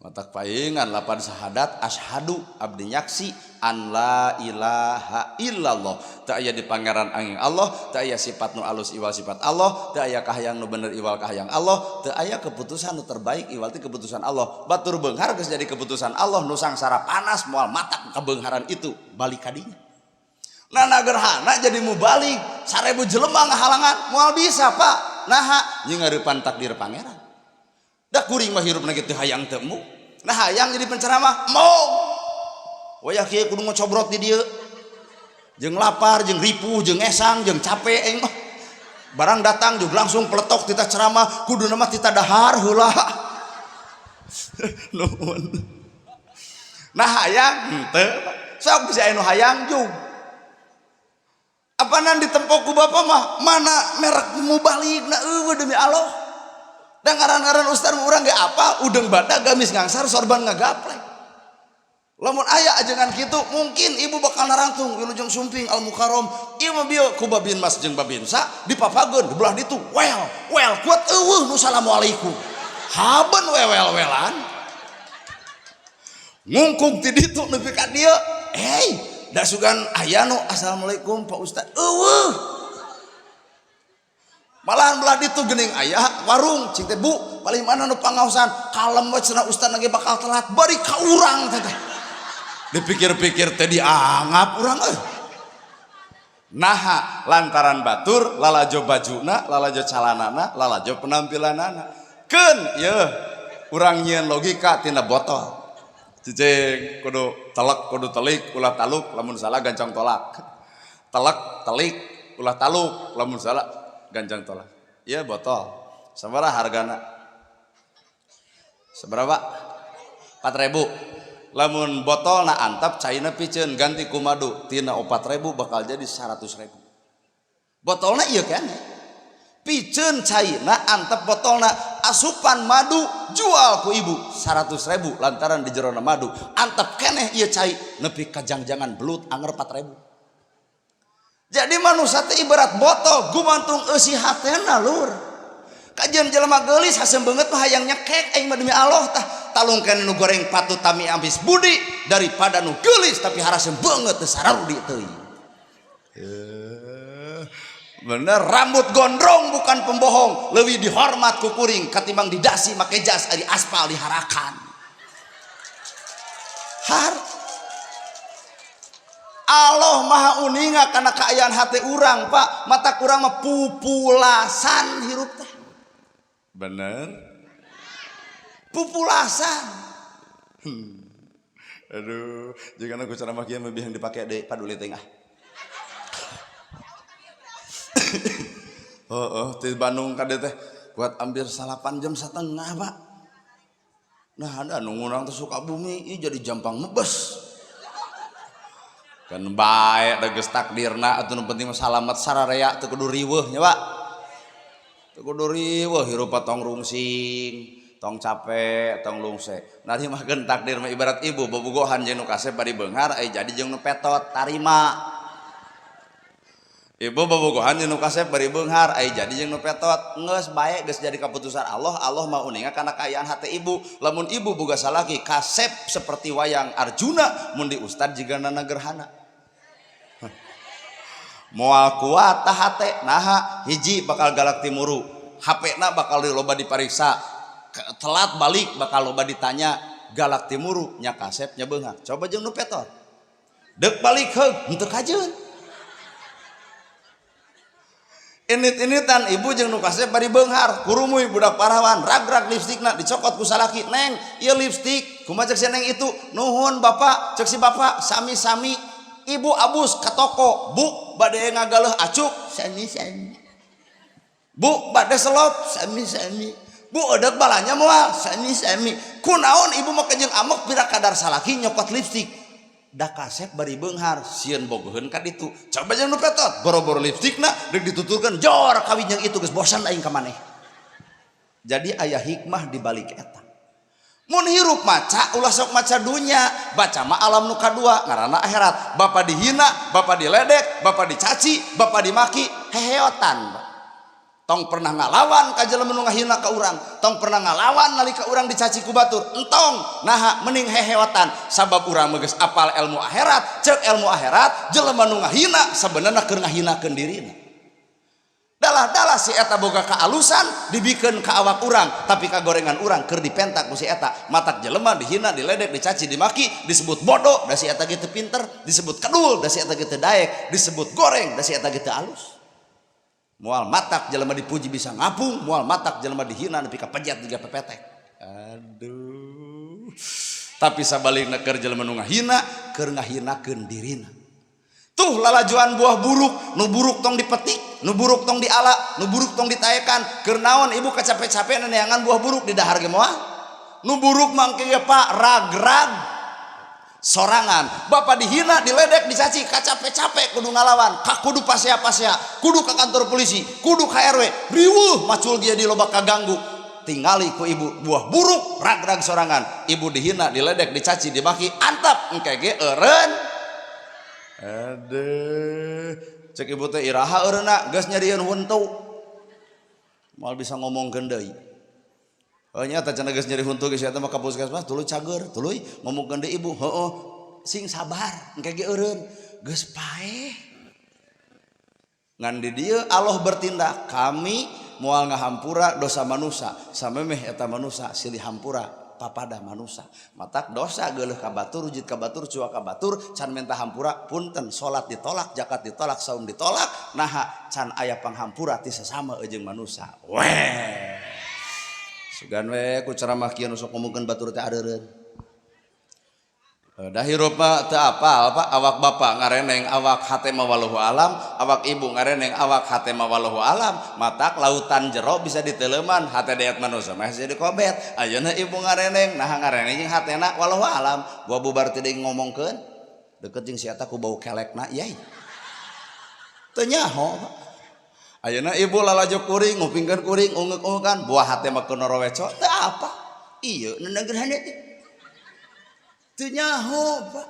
Matak paingan lapan sahadat asyhadu abdi nyaksi an la ilaha illallah, teu aya di pangeran angin Allah, teu aya sifat nu alus iwal sifat Allah, teu aya kahayang nu bener iwal kahayang Allah, teu aya keputusan nu terbaik iwal ti keputusan Allah. Batur beunghar geus jadi keputusan Allah, nu sangsara panas moal matak kebeungharan itu balik kadinya. Nah gerhana jadi mubalik 1000 jelema ngahalangan moal bisa Pak, naha nyingareupan takdir pangeran. Da kuring mah hirupna ge teu hayang teu embung. Nah hayang jadi penceramah embung. Wayah kieu kudu ngocobrot di dieu. Jeung lapar, jeung ripuh, jeung ngesang, jeung capek aing mah. Barang datang juga langsung peletok tita ceramah, kuduna mah tita dahar heula. Nuhun. Nah hayang henteu. Sok bisa anu hayang jug. Apanan ditempok ku bapak mah mana merek mubaligna eueuh demi Allah. Da ngaran-ngaran ustad urang ge apa udeng badak gamis ngangsar sorban ngagaplek. Lamun aya ajengan kitu mungkin ibu bakal narangtung wilujeng sumping al mukarrom ieu mah bieu ku babin mas jeung babinsa dipapageun di belah ditu well well kuat eueuh nu assalamualaikum. Haben we wel-welan. Ngungkung ti ditu nepi ka dieu. Hey, da sugan aya nu assalamualaikum Pak Ustad. Eueuh. Malahan belah ditu geuning aya warung cing teh Bu, paling mana nu pangaosan kalem we cenah ustad lagi bakal telat bari ka urang teh teh. Dipikir-pikir teh dianggap urang euy. Naha lantaran batur lalajo bajuna, lalajo calanana, lalajo penampilanana. Keun yeuh urang nyieun logika tina botol. Cicing kudu telek kudu telik ulah taluk lamun salah gancang tolak. Telek telik ulah taluk lamun salah gancang tolak. Iya botol. Sabaraha hargana? Seberapa? 4.000. Lamun botol na antap caina piceun ganti ku madu tina 4.000 bakal jadi 100.000. Botolna ieu keneh. Piceun caina antep botolna asupan madu jual ku ibu 100.000 lantaran di jerona madu antep keneh ieu cai nepi ka jangjangan belut anger 4.000. Jadi manusia teh ibarat botol gumantung eusi hatena lur. Kajian jelema geulis hasem beungeut mah hayang nyekek aing mah demi Allah tah talung keneh nu goreng patut tami ambis budi daripada nu geulis tapi harasem beungeut teu sararudi teuing. Bener rambut gondrong bukan pembohong leuwih dihormat ku kuring katimbang didasi make jas ari aspal diharakan. Har Allah maha uninga karena keayaan hati urang Pak, mata kurang mah pupulasan hirup teh. Bener? Pupulasan. Aduh, jika aku cara mah kieu lebih yang dipakai di paduli tengah. Oh, di Bandung kade teh kuat hampir 8,5 jam, Pak. Nah, ada nunggu urang teh Sukabumi, ieu jadi jampang mebes. Kan bae da geus takdirna atuh nu penting mah salamet sararea teu kudu riweuh nya Pak. Teu kudu riweuh hirup tong rungsing, tong capek, tong lungse. Narimakeun takdir mah ibarat ibu bobogohan jeung nu kasep bari beunghar ai jadi jeung nu petot tarima. Ibu bobogohan jeung nu kasep bari beunghar ai jadi jeung nu petot geus bae geus jadi keputusan Allah. Allah mah uninga kana kaayaan hate ibu. Lamun ibu boga salaki kasep seperti wayang Arjuna mun di ustad jigana gerhana. Moal kuat tah hate naha hiji bakal galak timuru, HP-na bakal loba dipariksa, telat balik bakal loba ditanya, galak timuru nya kasep nya beunghar. Coba jeung nu petot. Deuk balik heug henteu kajeun. Init-initan ibu jeung nu kasep bari beunghar, kurumuy budak parawan, rag-rag lipstikna dicokot ku salaki, "Neng, ieu lipstik." Kumaha cek si neng itu? "Nuhun bapak." Cek si bapak, "Sami-sami." Ibu abus ka toko, "Bu, bade ngagaleuh acuk." "Sami-sami." "Bu, bade selop." "Sami-sami." "Bu, eudek balanya moal." "Sami-sami." Kunaon ibu mah jeung amek pira kadar salaki nyokot lipstik. Da kasep bari beunghar, sieun bogoheun ka ditu. Coba jeung nu petot, boro-boro lipstikna deuk dituturkeun jor kawin jeung itu geus bosan aing ka maneh. Jadi aya hikmah di balik eta. Mun hirup maca ulah sok maca dunya, baca mah alam nu kadua ngaranna akhirat. Bapak dihina, bapak diledek, bapak dicaci, bapak dimaki, heheotan. Tong pernah ngalawan ka jelema nu ngahina ka urang, tong pernah ngalawan nalika urang dicaci ku batur. Entong naha mending heheotan sabab urang mah geus apal ilmu akhirat. Ceuk ilmu akhirat jelema nu ngahina sabenerna keur ngahinakeun dirina. Dalah-dalah si eta boga kaalusan dibikeun ka awak urang, tapi kagorengan urang keur dipentak ku si eta. Matak jelema dihina, diledek, dicaci, dimaki, disebut bodoh da si eta ge teu pinter, disebut kedul da si eta ge teu daek, disebut goreng da si eta ge teu alus. Moal matak jelema dipuji bisa ngapung, moal matak jelema dihina nepi ka pejet jiga pepetek. Aduh. Tapi sabalikna keur jelema nu ngahina, keur ngahinakeun dirina. Tuh lalajuan buah buruk, nu buruk tong dipetik, nu buruk tong diala, nu buruk tong ditaekan. Keur naon ibu kacape-cape neangan buah buruk di dahar ge moal? Nu buruk mangke ge Pak ragrag. Sorangan, bapak dihina, diledek, dicaci, kacape-cape kudu ngalawan, ka kudu pasea-pasea, kudu ke kantor polisi, kudu ka RW, riweuh macul dia di loba kaganggu. Tingali ku ibu buah buruk rag-rag sorangan. Ibu dihina, diledek, dicaci, dimaki, antap engke ge eureun. Aduh, cek ibu teh iraha eureunna geus nyarieun huntu. Moal bisa ngomongkeun deui. Oh nyata cenah geus nyeri huntu geus eta mah ka puskesmas tuluy cager, tuluy ngomongkeun deui ibu, heueuh sing sabar engke ge eureun. Geus paeh. Ngan di dieu Allah bertindak, kami moal ngahampura dosa manusia, samemeh eta manusia silih hampura papada manusia. Matak dosa geuleuh ka batur, rujit ka batur, cuak ka batur, can menta hampura, punten salat ditolak, zakat ditolak, saum ditolak, naha can aya panghampura ti sesama jeung manusia. Weh. Sugan we ku ceramah kieu nu sok ngomongkeun batur teh areureun. Da hirup mah teu apal Pak, awak bapak ngareneng awak hate mah wallahu alam, awak ibu ngareneng awak hate mah wallahu alam, matak lautan jero bisa diteleman, hate deet manusia mah hese dikobet. Ayeuna ibu ngareneng, nah ngareneng jeung hatena wallahu alam. Gua bubar teu ngomongkeun, deket jeung si eta ku bau kelekna yai. Teu nyaho Pak. Ayeuna ibu lalajo kuring, ngupingkeun kuring, ungeuk-ungekan, buah hate mah keur noroweco, teu apa. Ieu neuneugeun teh. Teu nyaho Pak.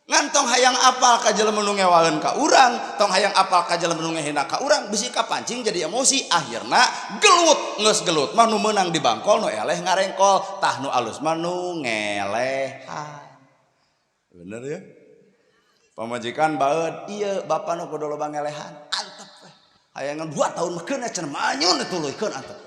Ngan tong hayang apal ka jelema nu ngewaeun ka urang, tong hayang apal ka jelema nu ngehina ka urang, bisi kapancing jadi emosi, akhirna gelut, geus gelut mah nu meunang di bangkol nu eleh ngarengkol, tah nu alus mah nu ngelehan. Bener ya? Pamajikan baeud, ieu bapa nu kudu loba ngelehan, antep we. Hayangan 2 tahun mah keun cenah manyun dituluykeun antep.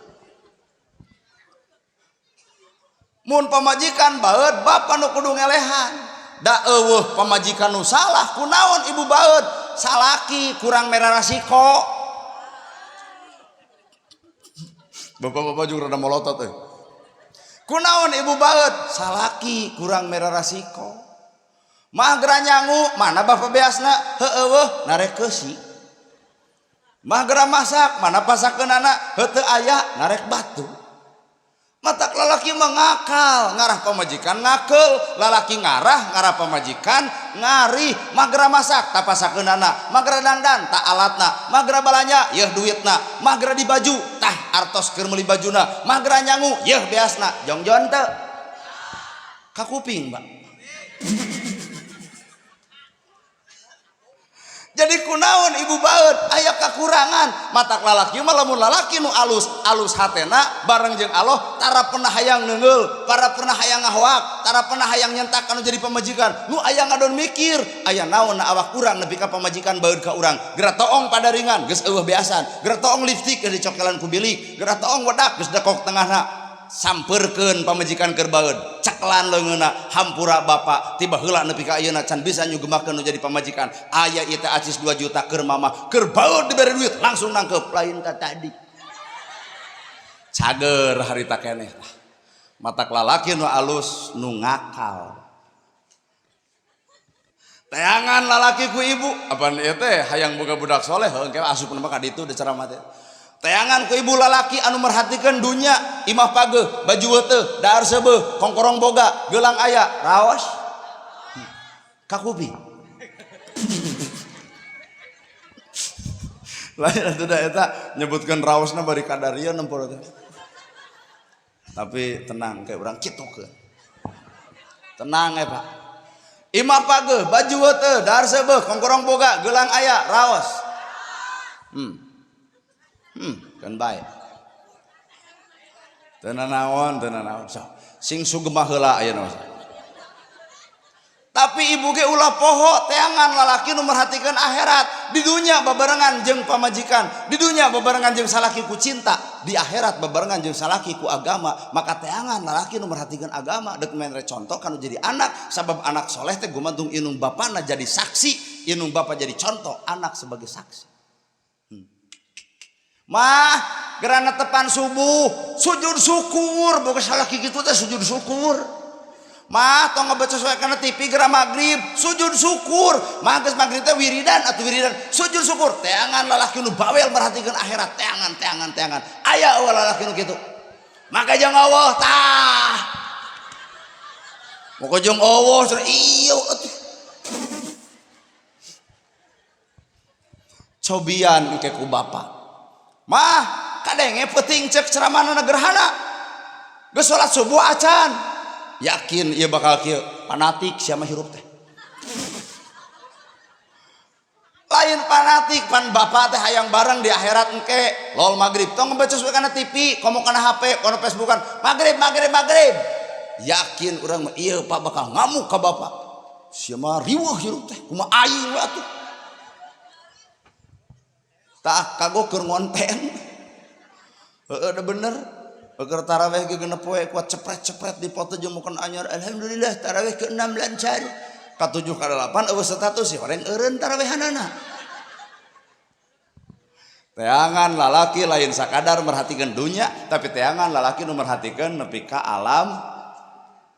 Mun pamajikan baeud, bapa nu kudu ngelehan. Da eueuh pamajikan nu salah, kunaon ibu baeud? Salaki kurang merah rasiko. Bapak-bapak juga rada molotot euy. Kunaon ibu baeud? Salaki kurang merah rasiko. Mah geura nyangu, mana bapak beasna? Heueuh narek keusi. Mah geura masak, mana pasakeunana? Heuh teu aya, narek batu. Matak lalaki mengakal, ngarah pamajikan ngakel, lalaki ngarah, ngarah pamajikan ngarih, magra masak tak pasakeunana, magra dandan tak alatna, magra balanja yeuh duitna, magra di baju tah artos keur meuli bajuna, magra nyangu yeuh beasna, jongjon teu ka kuping, Pak. Jadi kunaon ibu baeud aya kakurangan, matak lalaki mah lamun lalaki nu alus, alus hatena bareng jeung Allah tara pernah hayang neungeul, tara pernah hayang ngahoak, tara pernah hayang nyentak anu jadi pamajikan. Nu aya ngadon mikir, aya naon na awak urang nepi ka pamajikan baeud ka urang. Geura toong padaringan geus eueuh beasan, geura toong lipstik geus dicokelan ku bilik, geura toong wedak geus dekok tengahna. Sampeurkeun pamajikan keur baeud, ceklan leungeunna, hampura bapa, tiba heula nepi ka ayeuna can bisa nyugemakeun nu jadi pamajikan. Aya ieu teh acis 2 juta keur mama, keur baeud dibere duit langsung nangkep, lain ka tadi. Cager harita keneh tah. Matak lalaki nu alus nu ngakal. Teangan lalaki ku ibu, apaan ieu teh hayang boga budak soleh, heuh engke asupna mah ka ditu da ceramah teh. Teangan ku ibu lalaki anu merhatikan dunya, imah pageuh, baju weuteuh, dahar seubeuh, kongkorong boga, gelang aya, raos. Kakupi. Lain atuh da eta nyebutkeun raosna bari kadarieu nempur teh. Tapi tenang kayak urang kitukeun. Tenang ya Pak. Imah pageuh, baju weuteuh, dahar seubeuh, kongkorong boga, gelang aya, raos. Kan baik. Teu nanaon, teu nanaon. Sok, sing sugemah heula ayeuna mah. Tapi ibu ge ulah poho teangan lalaki nu merhatikeun akhirat. Di dunya babarengan jeung pamajikan, di dunya babarengan jeung salaki ku cinta, di akhirat babarengan jeung salaki ku agama. Maka teangan lalaki nu merhatikeun agama deuk mere contoh kanu jadi anak, sabab anak soleh teh gumantung inung bapana jadi saksi, inung bapa jadi contoh, anak sebagai saksi. Mah gerana tepan subuh sujud syukur, boga salaki kitu teh sujud syukur. Mah tong ngabaca soe kana TV geura magrib sujud syukur. Mah geus magrib teh wiridan atuh wiridan sujud syukur. Teangan lalaki nu bawel merhatikeun akhirat, teangan teangan teangan. Aya eueuh lalaki nu kitu. Maka jangan Allah tah. Moga jeung eueuh cenah ieu atuh. Cobian engke ku bapak. Mah kadenge peuting cek ceramahna gerhana. Geus salat subuh acan. Yakin ieu bakal kieu, fanatik sia mah hirup teh. Lain fanatik pan bapak teh hayang bareng di akhirat engke. Lol maghrib tong ngebecus we kana TV, komo kana HP, kono Facebookan. Maghrib maghrib maghrib. Yakin urang mah ieu pak bakal ngamuk ka bapak. Sia mah riweuh hirup teh, kumaha aing we atuh. Tah kagok keur ngonten. Heeh da bener. Keur taraweh ge genep poe kuat cepret-cepret dipoto jeung mukan anyar. Alhamdulillah taraweh ke-6 lancar. Ka-7 ka-8 eueuh status si horeng eureun tarawehanana. Teangan lalaki lain sakadar merhatikan dunya, tapi teangan lalaki nu merhatikeun nepi ka alam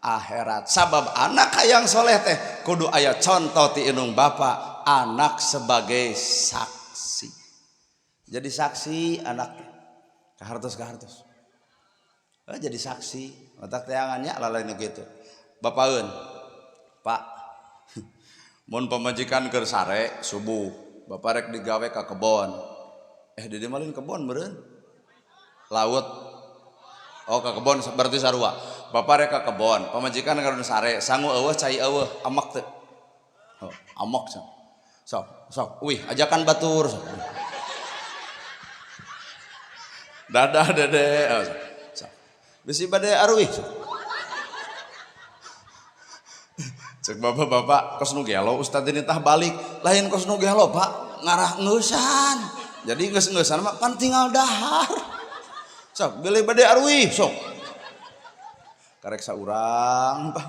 akhirat. Sabab anak hayang soleh teh kudu aya contoh ti indung bapa, anak sebagai saksi. Jadi saksi anak kahartos-kahartos. Oh, jadi saksi, otak teangannya lalain gitu. Bapaeun, Pak, mun pamajikan keur sare subuh, bapak rek digawe ka kebon. Di dieu mah lain kebon meureun. Laut. Oh, ka kebon berarti sarua. Bapak rek ka kebon, pamajikan keur sare, sangu eueuh cai eueuh, amek teu. Oh, amek sok. Sok, sok, wih, ajakan batur sok. Dadah dede. Oh, sok. Sok. Bisi bade aruih sok. Cek bapak-bapak kos nu gelo ustad ini tah balik, lain kos nu gelo Pak, ngarah ngeusan. Jadi geus-ngeusan mah pan tinggal dahar. Sok bilih bade aruih sok. Karek saurang Pak.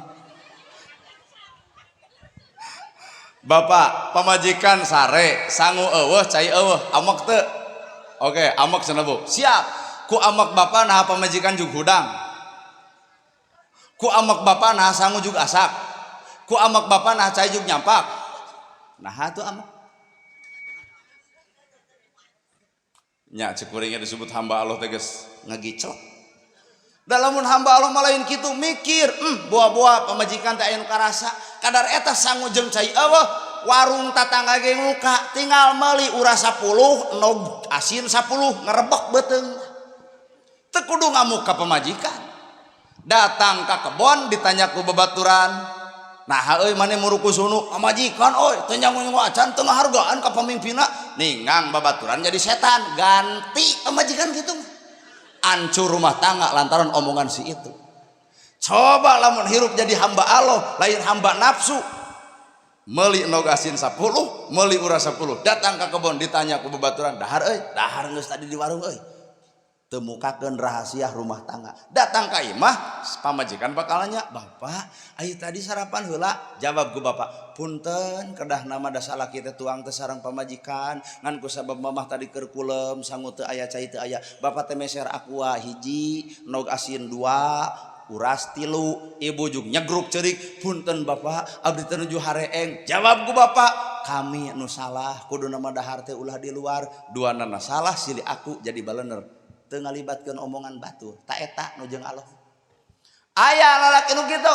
Bapak pamajikan sare, sangu eueuh cai eueuh, amek teu. Oke, amek cenah Bu. Siap. Ku amek bapak nah pamajikan jug hudang. Ku amek bapak nah sangu jug asak. Ku amek bapak nah cai jug nyampak. Nah atuh amek. Nya cek kuringnya disebut hamba Allah teh geus ngagiclek. Da lamun hamba Allah mah lain kitu mikir, boa-boa pamajikan teh aya nu karasa, kadar eta sangu jeung cai eueuh, warung tatangga ge muka, tinggal meuli uras 10, nog asin 10, ngerebek beuteung. Teu kudu ngamuk ka pamajikan. Datang ka kebon ditanya ku babaturan, nah euy maneh muruku sunu pamajikan euy teu nyangu-nyangu acan teu ngahargaan ka pamimpinna, ningang babaturan jadi setan, ganti pamajikan kitu. Hancur rumah tangga lantaran omongan si itu. Coba lamun hirup jadi hamba Allah, lain hamba nafsu. Meuli nog asin 10, meuli uras 10, datang ka kebon ditanya ku babaturan, dahar euy, dahar geus tadi di warung euy. Temukakeun rahasia rumah tangga. Datang ka imah, pamajikan bakal nanya, "Bapak, ayo tadi sarapan heula?" Jawab ku bapak, "Punten, kedah nama da salaki teh tuang teh sareng pamajikan, ngan ku sabab mamah tadi keur kulem, sangu teu aya cai teu aya. Bapak teh meser aqua hiji, nog asin 2, uras 3, ibu jug nyegruk ceurik, punten bapak, abdi teh nuju hareeng." Jawab ku bapak, "Kami nu salah, kudu nama dahar teh ulah di luar, duanana salah silih aku jadi balener." Teu ngalibatkeun omongan batur, ta eta nu jeung Allah. Aya lalaki nu kitu.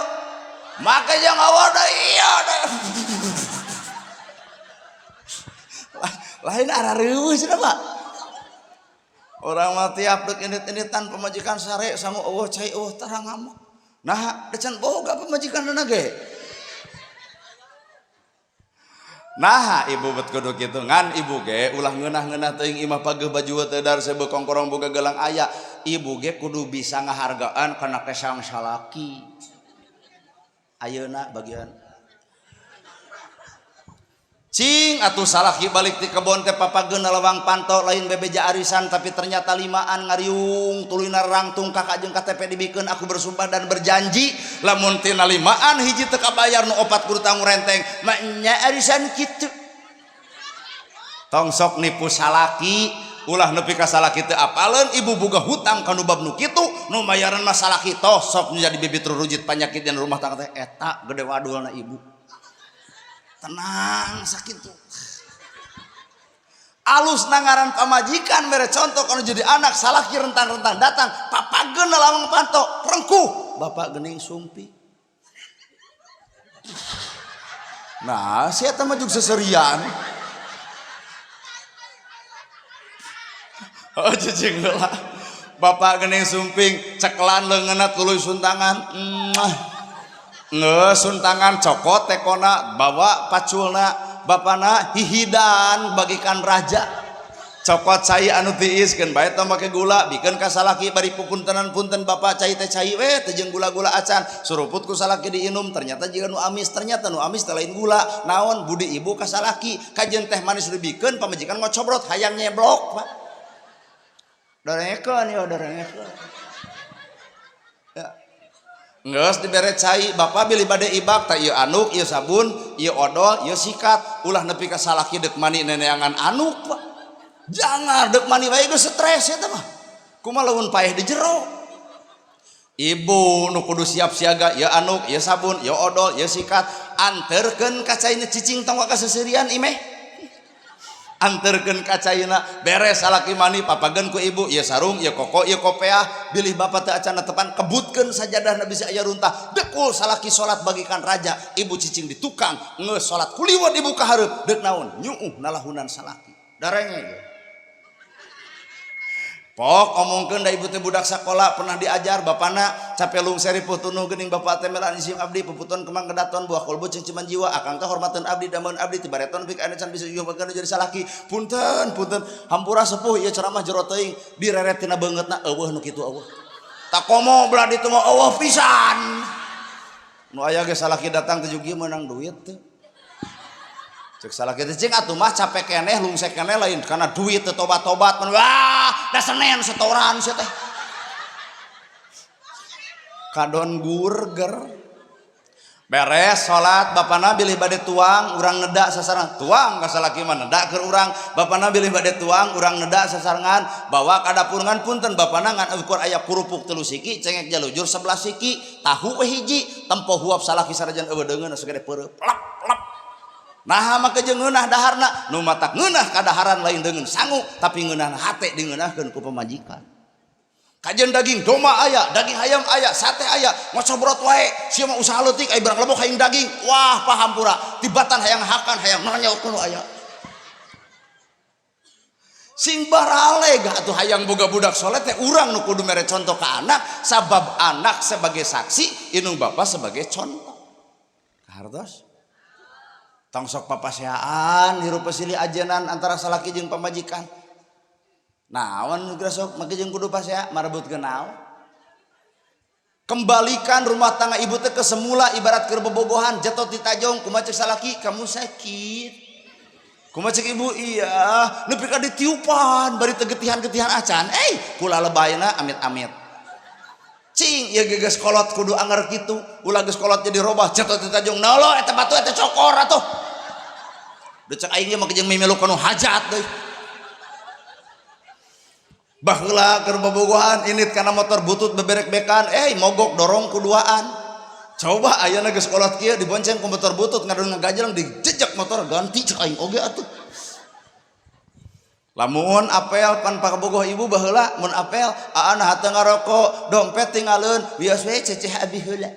Make jeung Allah da iya da. Lain arah reueus cenah Pak. Orang mah tiap deuk indit-inditan pamajikan sare sangu eueuh cai eueuh tarang ngamuk. Nah, da can boga pamajikanna ge. Nah, ibu bet kudu kitu ngan ibu ge ulah ngeunah-ngeunah teuing imah pageuh baju teu dar sebeu kongkorong boga gelang aya. Ibu ge kudu bisa ngahargaan kana kesang salaki. Ayeuna bagian cing atuh salaki balik ti kebon teh papageuna lawang panto lain bebeja arisan tapi ternyata limaan ngariung tuluyna rangtung kakak jeung KTP dibikeun. Aku bersumpah dan berjanji lamun tina limaan hiji teu kabayar nu opat kudu tanggung renteng nya arisan kitu. Tong sok nipu salaki, ulah nepi ka salaki teu apaleun ibu boga hutang ka nu bab nu kitu nu mayaran mah salaki toh sok jadi bibit rurujit panyakit dina rumah tangga teh eta gede wadulna ibu. Tenang sakitu. Alus nangaran pamajikan mere contoh kalau jadi anak salaki rentang-rentang datang papageun lawang panto rengkuh bapak geuning sumpi. Nah, si eta mah jeung seserian. Oh, cicing heula. Bapak geuning sumping, cekelan leungeunna tuluy suntangan. Mwah. Ngeus suntangan cokot tekona, bawa paculna. Bapana hihidan bagikan raja. Cokot cai anu tiis keun bae tong make gula, bikeun ka salaki bari pupuntenan punten bapak cai teh cai we teh jeung gula-gula acan. Suruput ku salaki diinum, ternyata jiga nu amis, ternyata nu amis teh lain gula. Naon budi ibu ka salaki, kajeun teh manis dibikeun pamajikan ngocobrot hayang nyeblok, Pak. Dorengekeun yo dorengekeun. Ya. Geus dibere cai, bapak bilih bade ibak tah ieu anduk, ieu sabun, ieu odol, ieu sikat, ulah nepi ka salaki deuk mani neneangan anduk, Pak. Jangan deuk mani wae geus stres eta mah. Kumaha lamun paeh di jero. Ibu nu kudu siap siaga, ieu anduk, ieu sabun, ieu odol, ieu sikat, anterkeun ka caina cicing tong ka seserian imeh. Anterkeun ka caina beres salaki mani papageun ku ibu, ieu sarung, ieu koko, ieu kopeah, bilih bapak teu acan tepan kebutkeun sajadahna bisi aya runtah. Dekul salaki salat bagikan raja, ibu cicing di tukang, geus salat kuliwot ibu ka hareup, deuk naon? Nyuuh nalahunan salaki. Darenge ieu. Pok omongkeun da ibu teh budak sakola pernah diajar bapana capelung seri putunuh geuning bapak teh melan isim abdi puputon kemang kedaton buah kolbu cingciman jiwa akang teh hormateun abdi dameun abdi tibareton pik aya can bisa juga bageun jadi salaki punten punten hampura sepuh ieu ceramah jero teuing direret tina beungeutna eueuh nu kitu eueuh takomo belah ditu mah eueuh pisan nu aya ge salaki datang teh jugi meunang duit teh. Cek salaki teh cing atuh mah capek keneh lungsek keneh lain karena duit teh tobat-tobat mun wah da Senin setoran sia teh. Kadon gurger. Beres salat bapana bilih bade tuang urang neda sasarengan tuang ka salaki mah neda keur urang bapana bilih bade tuang urang neda sasarengan bawa ka dapur ngan punten bapana ngan ukur aya kerupuk 3 siki cengek jalujur 11 siki tahu we hiji tempo huap salaki sarajan eueuh deungeun sagede peureup plep plep. Nah maka jeung ngeunah daharna nu matak ngeunah kadaharan lain deungeun sangu tapi ngeunah hate dingeunahkeun ku pamajikan. Kajeun daging domba aya, daging hayam aya, sate aya, ngocobrot wae, sia mah usaha leutik aya barang lebok hayang daging. Wah, pahampura, tibatan hayang hakan hayang nanya kudu aya. Sing baraleg atuh hayang boga budak soleh teh urang nu kudu mere contoh ka anak sabab anak sebagai saksi, indung bapa sebagai contoh. Kahartos? Tong sok papaseaan hirup silih ajenan antara salaki jeung pamajikan. Naon geus sok make jeung kudu pasea marebutkeun naon? Kembalikan rumah tangga ibu teh ke semula ibarat keur bobogohan jatuh di tajong kumaha cek salaki kamu sakit. Kumaha cek ibu iya nepi ka ditiupan bari teu getihan-getihan acan. Kula lebayna amit-amit. Cing ieu geus kolot kudu anger kitu ulah geus kolot jadi robah jatuh di tajong nalo eta batu eta cokor atuh. Deuk cek aing ge mah jeung mimilu kanu hajat deui. Baheula keur bobogohan init kana motor butut beberek-bekan mogok dorong ku duaan. Coba ayeuna geus kolot kieu dibonceng ku motor butut ngadon ngagajleng dijejek motor ganti cek aing oge atuh. Lamun apel pan pakabogoh ibu baheula mun apel aana hate ngarokok dompet tinggalin bias we ceceh abi heula.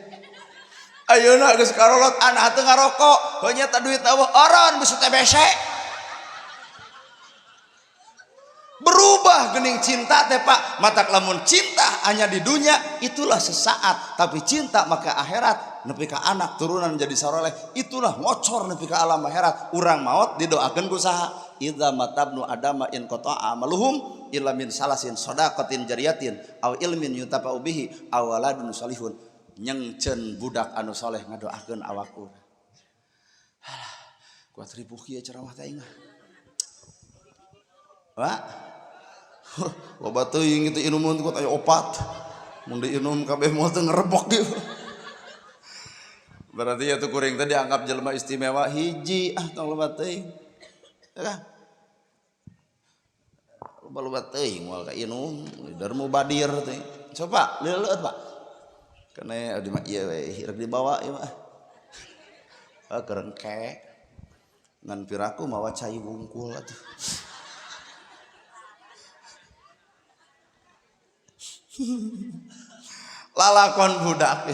Ayeuna geus karolot ana hate ngarokok heuh nya ta duit eueuh oron bisa TBC. Berubah gening cinta teh Pak, matak lamun cinta hanya di dunia itulah sesaat, tapi cinta maka akhirat nepi ka anak turunan menjadi saroleh itulah ngocor nepi ka alam akhirat. Urang maot didoakeun ku saha? Idza matabnu adama in qata'a amaluhum illa min salasin shadaqatin jariyatin aw ilmin yuntafa'u bihi aw waladun salihun. Nyengceun budak anu soleh ngadoakeun awak urang. Halah, kuat ripuh kieu ceramah teh aing mah. Pak, loba teuing itu inumun kuat aya opat. Mun diinum kabeh moal teu ngerebok ieu. Berarti ya tuh kuring teh dianggap jelema istimewa hiji ah tong loba teuing. Ya kan? Loba-loba teuing moal ka inum, darmu badir teh. Coba leuleut Pak. Kene abdi mah ieu we rek dibawa ieu mah. Ah kerengke. Ngan piraku mawa cai wungkul atuh. Lalakon budak.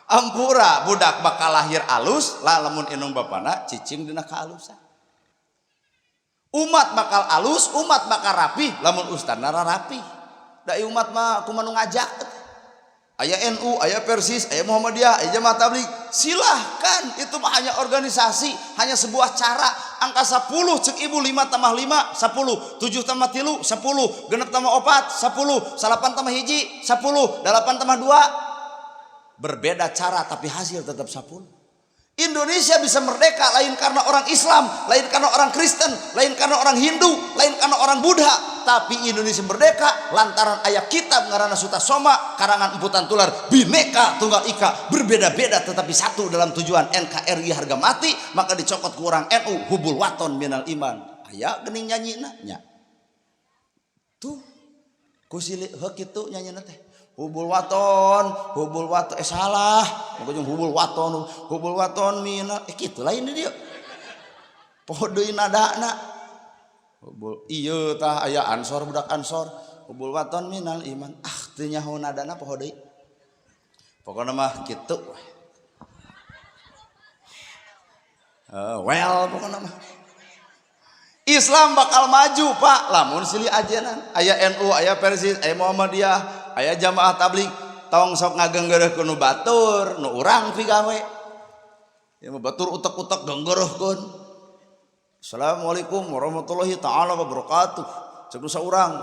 Ampura budak bakal lahir alus lah lamun indung bapana cicing dina kaalusan. Umat bakal alus, umat bakal rapih lamun ustadna rapi. Da umat mah kumaha nu ngajak. Aya NU, aya Persis, aya Muhammadiyah, aya Jamaah Tabligh. Silahkan, itu mah hanya organisasi, hanya sebuah cara. Angka 10 cek ibu 5 tambah 5, 10, 7 tambah 3, 10, 6 tambah 4, 10, 8 tambah 1, 10, 8 tambah 2. Berbeda cara tapi hasil tetap 10. Indonesia bisa merdeka lain karena orang Islam, lain karena orang Kristen, lain karena orang Hindu, lain karena orang Buddha, tapi Indonesia merdeka lantaran aya kitab ngaranna Sutasoma karangan Empu Tantular, Bhinneka Tunggal Ika, berbeda-beda tetapi satu dalam tujuan NKRI harga mati, maka dicokot ku orang NU hubbul wathon minal iman. Aya geuning nyanyina nya. Tuh ku silih heuk kitu nyanyina teh. Hubbul wathon, salah. Pokoknya hubbul wathon minal, kitu lain di dieu. Poho deui nadana. Hubbul ieu tah aya Ansor, budak Ansor. Hubbul wathon minal iman. Ah, teu nyaho nadana, poho deui. Pokokna mah kitu. Well pokokna mah. Islam bakal maju, Pak, lamun silih ajenan. Aya NU, aya Persis, aya Muhammadiyah, aya Jamaah Tabligh, tong sok ngagenggereuh ku nu batur, nu urang pigawe. Ya mah batur utek-utek genggereuhkeun. Assalamualaikum warahmatullahi taala wabarakatuh. Cek nu saurang.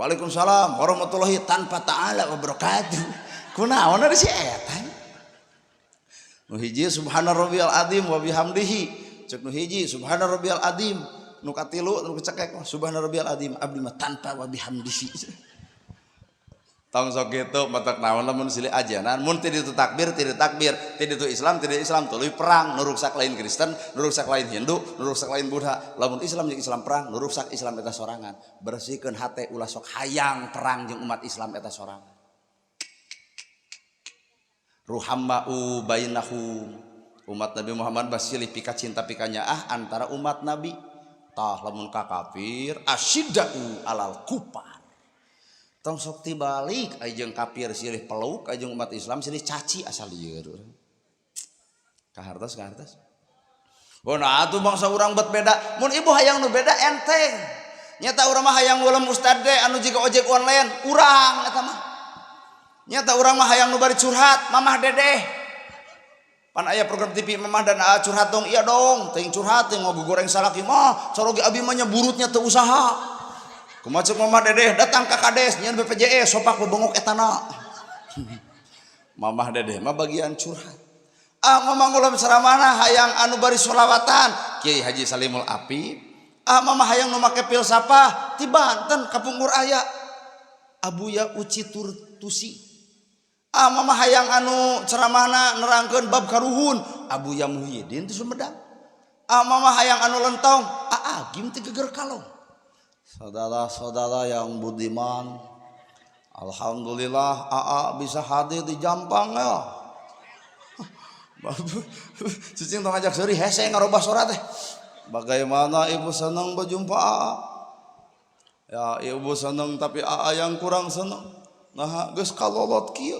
Waalaikumsalam warahmatullahi tanpa taala wabarakatuh. Kunaon ari si eta? Nu hiji subhana rabbiyal azim wa bihamdihi. Cek nu hiji subhana rabbiyal azim. Nu katilu nu kecekek subhana rabbiyal azim abdi mah tanpa wa bihamdihi. Tong sok kitu matak naon lamun silih ajanan mun ti ditu takbir ti takbir ti ditu Islam ti Islam tuluy perang nu ruksak lain Kristen, nu ruksak lain Hindu, nu ruksak lain Buddha. Lamun Islam jeung Islam perang, nu ruksak Islam eta sorangan. Bersihkeun hate, ulah sok hayang perang jeung umat Islam eta sorangan. Ruhamma'u bainahum. Umat Nabi Muhammad basilih pika cinta pikanya ah antara umat Nabi. Tah lamun ka kafir asyidda'u alal kufar. Tong sok tibalik ai jeung kafir silih peluk, ai jeung umat Islam silih caci, asal lieur. Kahartos kahartos. Oh nah atuh bangsa urang bet beda. Mun ibu hayang nu beda enteng. Nyata urang mah hayang ulem ustad teh anu jiga ojek online, urang eta mah. Nyata urang mah hayang nu bari curhat, Mamah Dedeh. Pan aya program TV Mamah dan Aa curhat dong, iya dong, teuing curhat teh ngagogoreng salaki mah, caroge abi mah nya burutnya teu usaha. Kumaha ceuk Mamah Dedeh datang ka kades nyeun BPJS sopak bebengok etana. Mamah Dedeh mah bagian curhat. Ah mamah ngulem ceramahna hayang anu bari sholawatan, Kiai Haji Salimul Api. Ah mamah hayang nu make filsafah ti Banten kapungkur aya Abuya Uci Turtusi. Ah mamah hayang anu ceramahna nerangkeun bab karuhun, Abuya Muhyiddin ti Sumedang. Ah mamah hayang anu lentong, Aa Gim ti Geger Kalong. Saudara-saudara yang budiman, alhamdulillah AA bisa hadir di Jampang ya. Cicing tong ngajak seuri hese ngarobah sora teh. Bagaimana ibu senang berjumpa AA? Ya ibu senang tapi AA yang kurang senang. Nah geus kalolot kieu.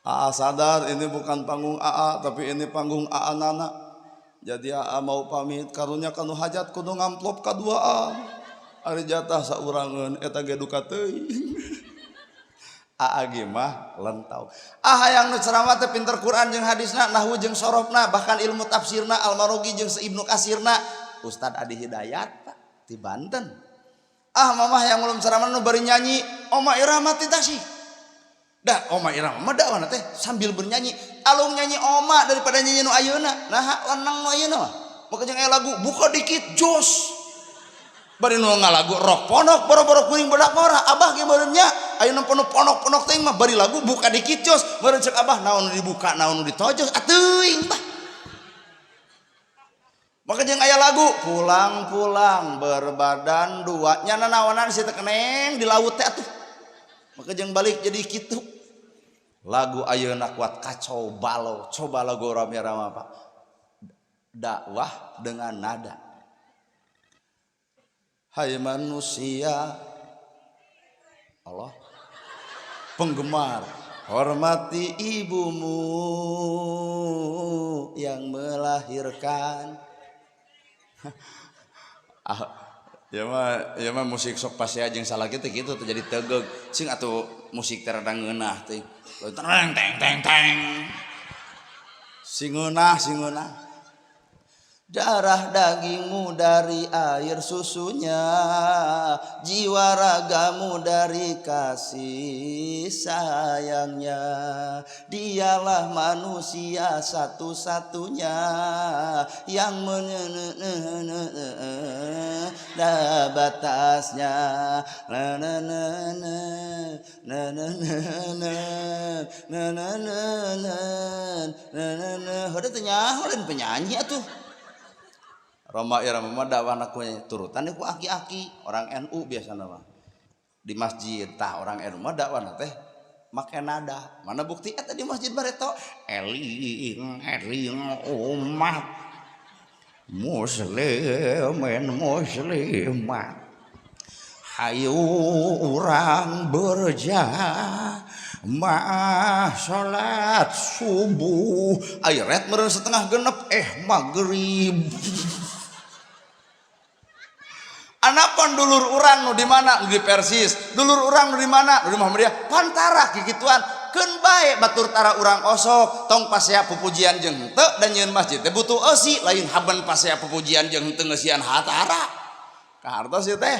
AA sadar ini bukan panggung AA tapi ini panggung AA Nana. Jadi AA mau pamit karunya kanu hajat kudu ngamplop kaduaan. Ari jatah saurangeun eta ge duka teuing. AA ge mah lentau. Ah hayang nu ceramah teh pinter Quran jeung hadisna, nahwu jeung sorofna, bahkan ilmu tafsirna, al-Marogi jeung Ibnu Kasirna. Ustad Adi Hidayat Pak di Banten. Ah mamah yang belum ceramah nu bari nyanyi Oma Irama ti Tasik. Dah Oma Irama mah dakwana teh sambil bernyanyi. Alung nyanyi Oma daripada nyanyi nu ayeuna. Nah lenang nu ayeuna mah. Maka jeung aya lagu buka dikit jos. Bari nu ngalagu rock ponok boro-boro kuring bedak ngora. Abah ge meureun nya ayeuna ponok-ponok teh mah bari lagu buka dikit jos. Meureun ceuk abah naon nu dibuka naon nu ditojos atuing bah. Maka jeung aya lagu pulang-pulang berbadan dua nya nanaonan si teh keneng di laut teh atuh. Maka jeung balik jadi kitu. Lagu ayeuna kuat kacau balau, coba lagu rame-rame Pak. Dakwah dengan nada. Hai manusia, Allah penggemar. Hormati ibumu yang melahirkan. Ah, ya mah musik sok pasti aja yang salah gitu gitu terjadi tegeg sing atau musik teh rada ngeunah teh teng teng teng teng sing ngeunah sing ngeunah. Darah dagingmu dari air susunya, jiwa ragamu dari kasih sayangnya. Dialah manusia satu-satunya yang menene batasnya. Na na na na na na na na na na na na na na. Heuh teh nyaho lain penyanyi atuh. Rhoma Irama mah dakwahna ku turutan ku aki-aki orang NU biasana mah di masjid. Tah, orang NU mah dakwahna teh make nada. Mana bukti eta di Masjid Bareto, eling eling umat muslimin muslimat, hayu urang berjamaah salat subuh. Ayo ret meureun 5.30, eh, maghrib. Anapun dulur urang nu di mana, nu di Persis, dulur urang nu di mana, nu di Muhammadiyah, pantara kikituan. Keun bae batur tara urang osok, tong pasea pupujian jeung henteu dan nyieun masjid teh butuh eusi, lain haben pasea pupujian jeung henteu ngeusian hatara. Kahartos ieu teh.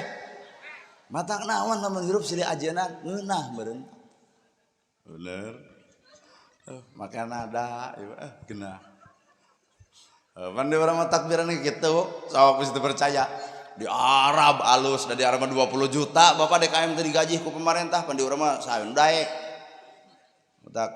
Matak naon lamun hirup silih ajeuna ngeunah meureun. Bener. Make nada ieu geunah. Pan di urang mah takbiran kitu, sok geus teu percaya. Di Arab alus, da di Arab mah 20 juta bapak DKM teh digaji ku pemerintah, pan di urang mah saeun daek.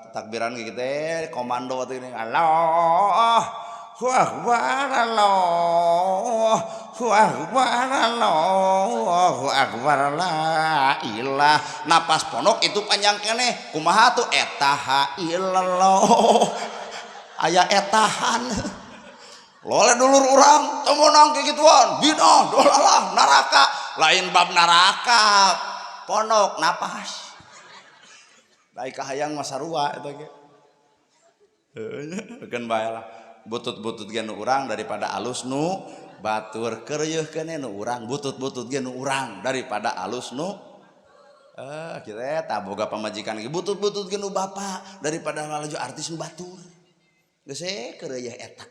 Takbiran gitu teh komando atuh ini. Allahu akbar, Allahu akbar, Allahu akbar, la ilah. Napas ponok itu panjang keneh, kumaha tuh eta ha illallah. Aya etahan. Lole dulur urang teu meunang kikituan, bina dolalah neraka, lain bab neraka, ponok napas. Baik kahayang mah sarua eta ge. Heuh, keun bae lah. Butut-butut ge nu urang daripada alus nu batur, keureuh keneh nu urang, butut-butut ge nu urang daripada alus nu kita tah boga pamajikan ge butut-butut ge nu bapak daripada lalajo artis nu batur. Geus keureuh eta.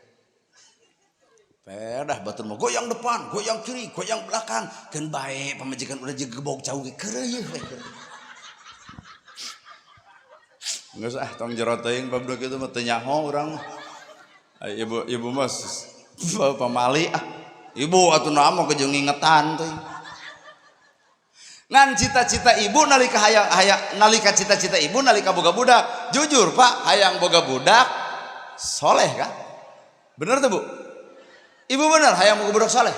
Pedah batur mah goyang depan, goyang kiri, goyang belakang. Keun bae pamajikan udah jeung gebog jauh ge keureuh we keureuh. Geus ah, tong jero teuing bab nu kitu mah teu nyaho urang mah. Ai ibu ibu mah pamali ah. Ibu atuh naon mah jeung ngingetan teuing. Ngan cita-cita ibu nalika hayang hayang nalika cita-cita ibu nalika boga budak, jujur Pak, hayang boga budak soleh kan? Bener tuh, Bu? Ibu bener hayang boga budak soleh?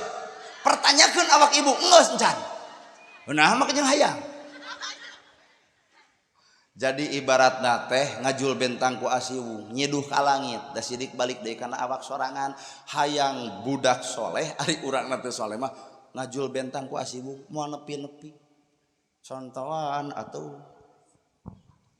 Pertanyakeun awak ibu geus encan. Nah mah jeung hayang. Jadi ibaratna teh ngajul bentang ku asiwung, nyiduh ka langit, da sidik balik deui kana awak sorangan. Hayang budak soleh, ari urang teh soleh mah ngajul bentang ku asiwung, moal nepi-nepi. Contohan atuh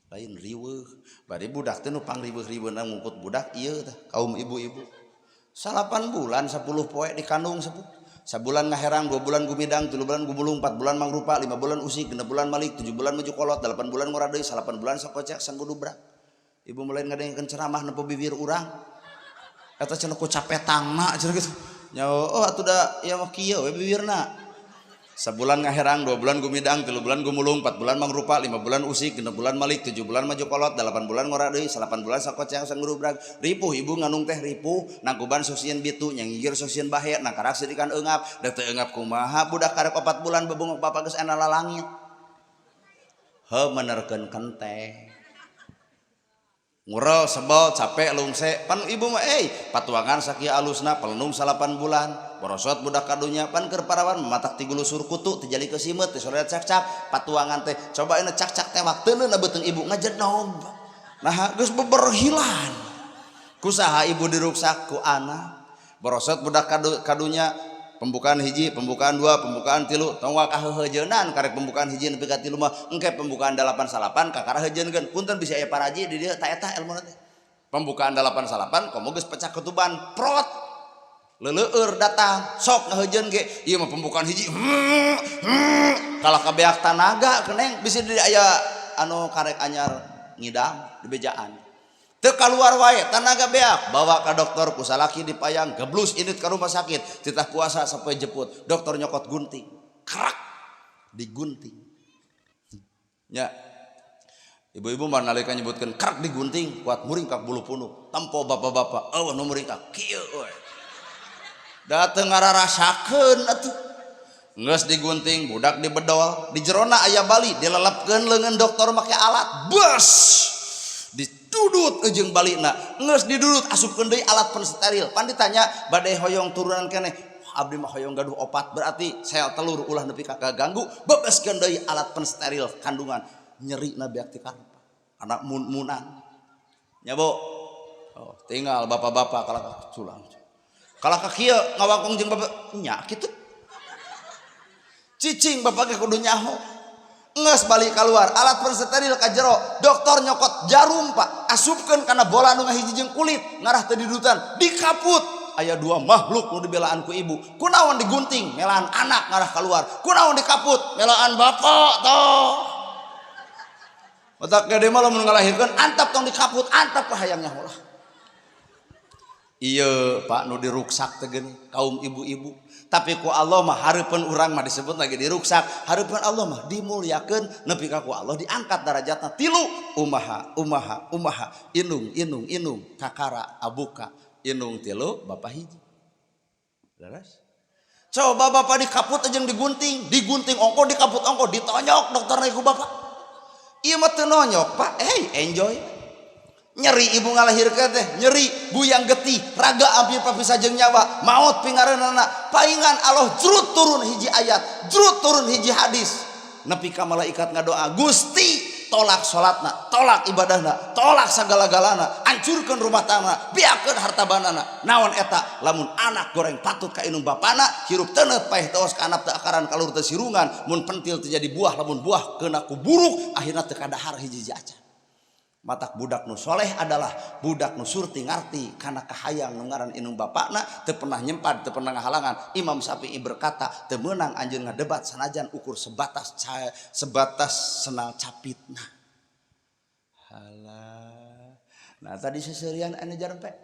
lain riweuh. Bari budak teh nu pangriweuh-riweuhna ngungkut budak ieu teh kaum ibu-ibu. 9 bulan 10 poe dikandung sepuh. Sabulan ngaherang, 2 bulan gumidang, 3 bulan gumulung, 4 bulan mangrupa, 5 bulan usik, 6 bulan malik, 7 bulan maju kolot, 8 bulan ngora deui, 8 bulan sakocek sanggudubrak. Ibu mulai ngadengkeun ceramah nempo bibir urang. Eta cenah ku capetangna cenah kitu. Nya oh atuh da ieu mah kieu we bibirna. Sabulan ngaherang, 2 bulan gumidang, 3 bulan gumulung, 4 bulan mangrupa, 5 bulan usik, 6 bulan malik, 7 bulan maju kolot, 8 bulan ngora deui, 8 bulan sakoceng sanggudubrak. Ripuh ibu nganung teh ripuh, nangkuban sok sieun bitu, nyangigir sok sieun bahe, nangkarak seudikan eungap, da teu eungap kumaha budak karek 4 bulan bebongok bapak geus ena lalangit. Heuh menerkeun kenteh. Ngurel, sebel, capek, lungse, pan ibu mah patuangan sakieu alusna, pelendung 9 bulan, borosot budak kadunya, pan keur parawan matak tigulusur kutu, teu jadi kesimeut, teu soreat cak-cak, patuangan teh coba ini cak-cak teh wakteuna beuteung ibu ngajedog. Nah, geus beberhilan. Kusaha ibu diruksak ku anak. Borosot budak kadunya Pembukaan hiji, pembukaan dua, pembukaan tilu, tong waka heuheujeunnan karek pembukaan hiji nepi ka tilu mah engke pembukaan dalapan salapan kakara heujeunkeun. Punten bisi aya paraji di dieu ta eta elmuna teh. Pembukaan dalapan salapan komo geus pecah ketuban prot. Leuleueur datang sok ngaheujeun ge ieu mah pembukaan hiji. Kalah kabeak tanaga keneng bisi di aya anu karek anyar ngidam di bejaan. Teu kaluar wae tanaga beak bawa ka dokter ku salaki dipayang geblus indit ka rumah sakit titah puasa sampai jeput dokter nyokot gunting kerak digunting nya ibu-ibu mah nalika nyebutkeun kerak digunting kuat muringkak bulu punuk tempo bapak-bapak eueuh nu muringkak kieu we da teu ngararasakeun atuh geus digunting budak dibedol di jerona aya bali dilelepkeun leungeun dokter make alat bus didudut ujung balina geus didudut asupkeun deui alat pensteril pan ditanya bade hoyong turunan keneh abdi mah hoyong gaduh opat berarti sel telur ulah nepi ka kaganggu bebaskeun deui alat pensteril kandungan nyerina beak ti karep anak mun-munan nya Bu oh tinggal bapak-bapak kalah culang kalah ka kieu ngawangkong jeung bapak nya kitu cicing bapak ge kudu nyaho nges balik keluar alat pensteril ka jero dokter nyokot jarum pak asupkeun kana bola nu ngahiji jeung kulit ngarah teu didudutan dikaput aya dua makhluk nu dibelaan ku ibu kunaon digunting melaan anak ngarah keluar kunaon dikaput melaan bapak toh otak gede mah lamun ngalahirkeun antap tong dikaput antap ka hayang nyaho lah iya pak nu diruksak teh geuning kaum ibu-ibu tapi ku Allah mah hareupeun urang mah disebut lagi diruksak hareupeun Allah mah dimuliakeun nepi ka ku Allah diangkat darajatna tilu umaha umaha umaha inung inung inung kakara abuka inung tilu bapak hiji leres coba bapak dikaput jeung digunting digunting ongko dikaput ongko ditonyok dokterna ku bapak ieu mah teu nonyok pak hey enjoy nyeri ibu ngalahirkeun teh nyeri buyang getih raga hampir papisah jeung nyawa maot pingareunana paingan Allah jrut turun hiji ayat jrut turun hiji hadis nepi ka malaikat ngadoa Gusti tolak salatna tolak ibadahna tolak sagala-galana hancurkeun rumah tangga biakeun harta bandana naon eta lamun anak goreng patut ka indung bapana hirup teuneut paeh teos ka anak teu akaran kalur teu sirungan mun pentil teu jadi buah lamun buah keuna ku buruk akhirna teu kadahar hiji-hiji acan. Matak budak nu soleh adalah budak nu surti ngarti kana kahayang nu ngaran indung bapakna teu pernah nyempad teu pernah ngahalangan. Imam Syafi'i berkata teu meunang anjeun ngadebat sanajan ukur sebatas sebatas senal capitna. Halah. Nah tadi seserian anu jarempe.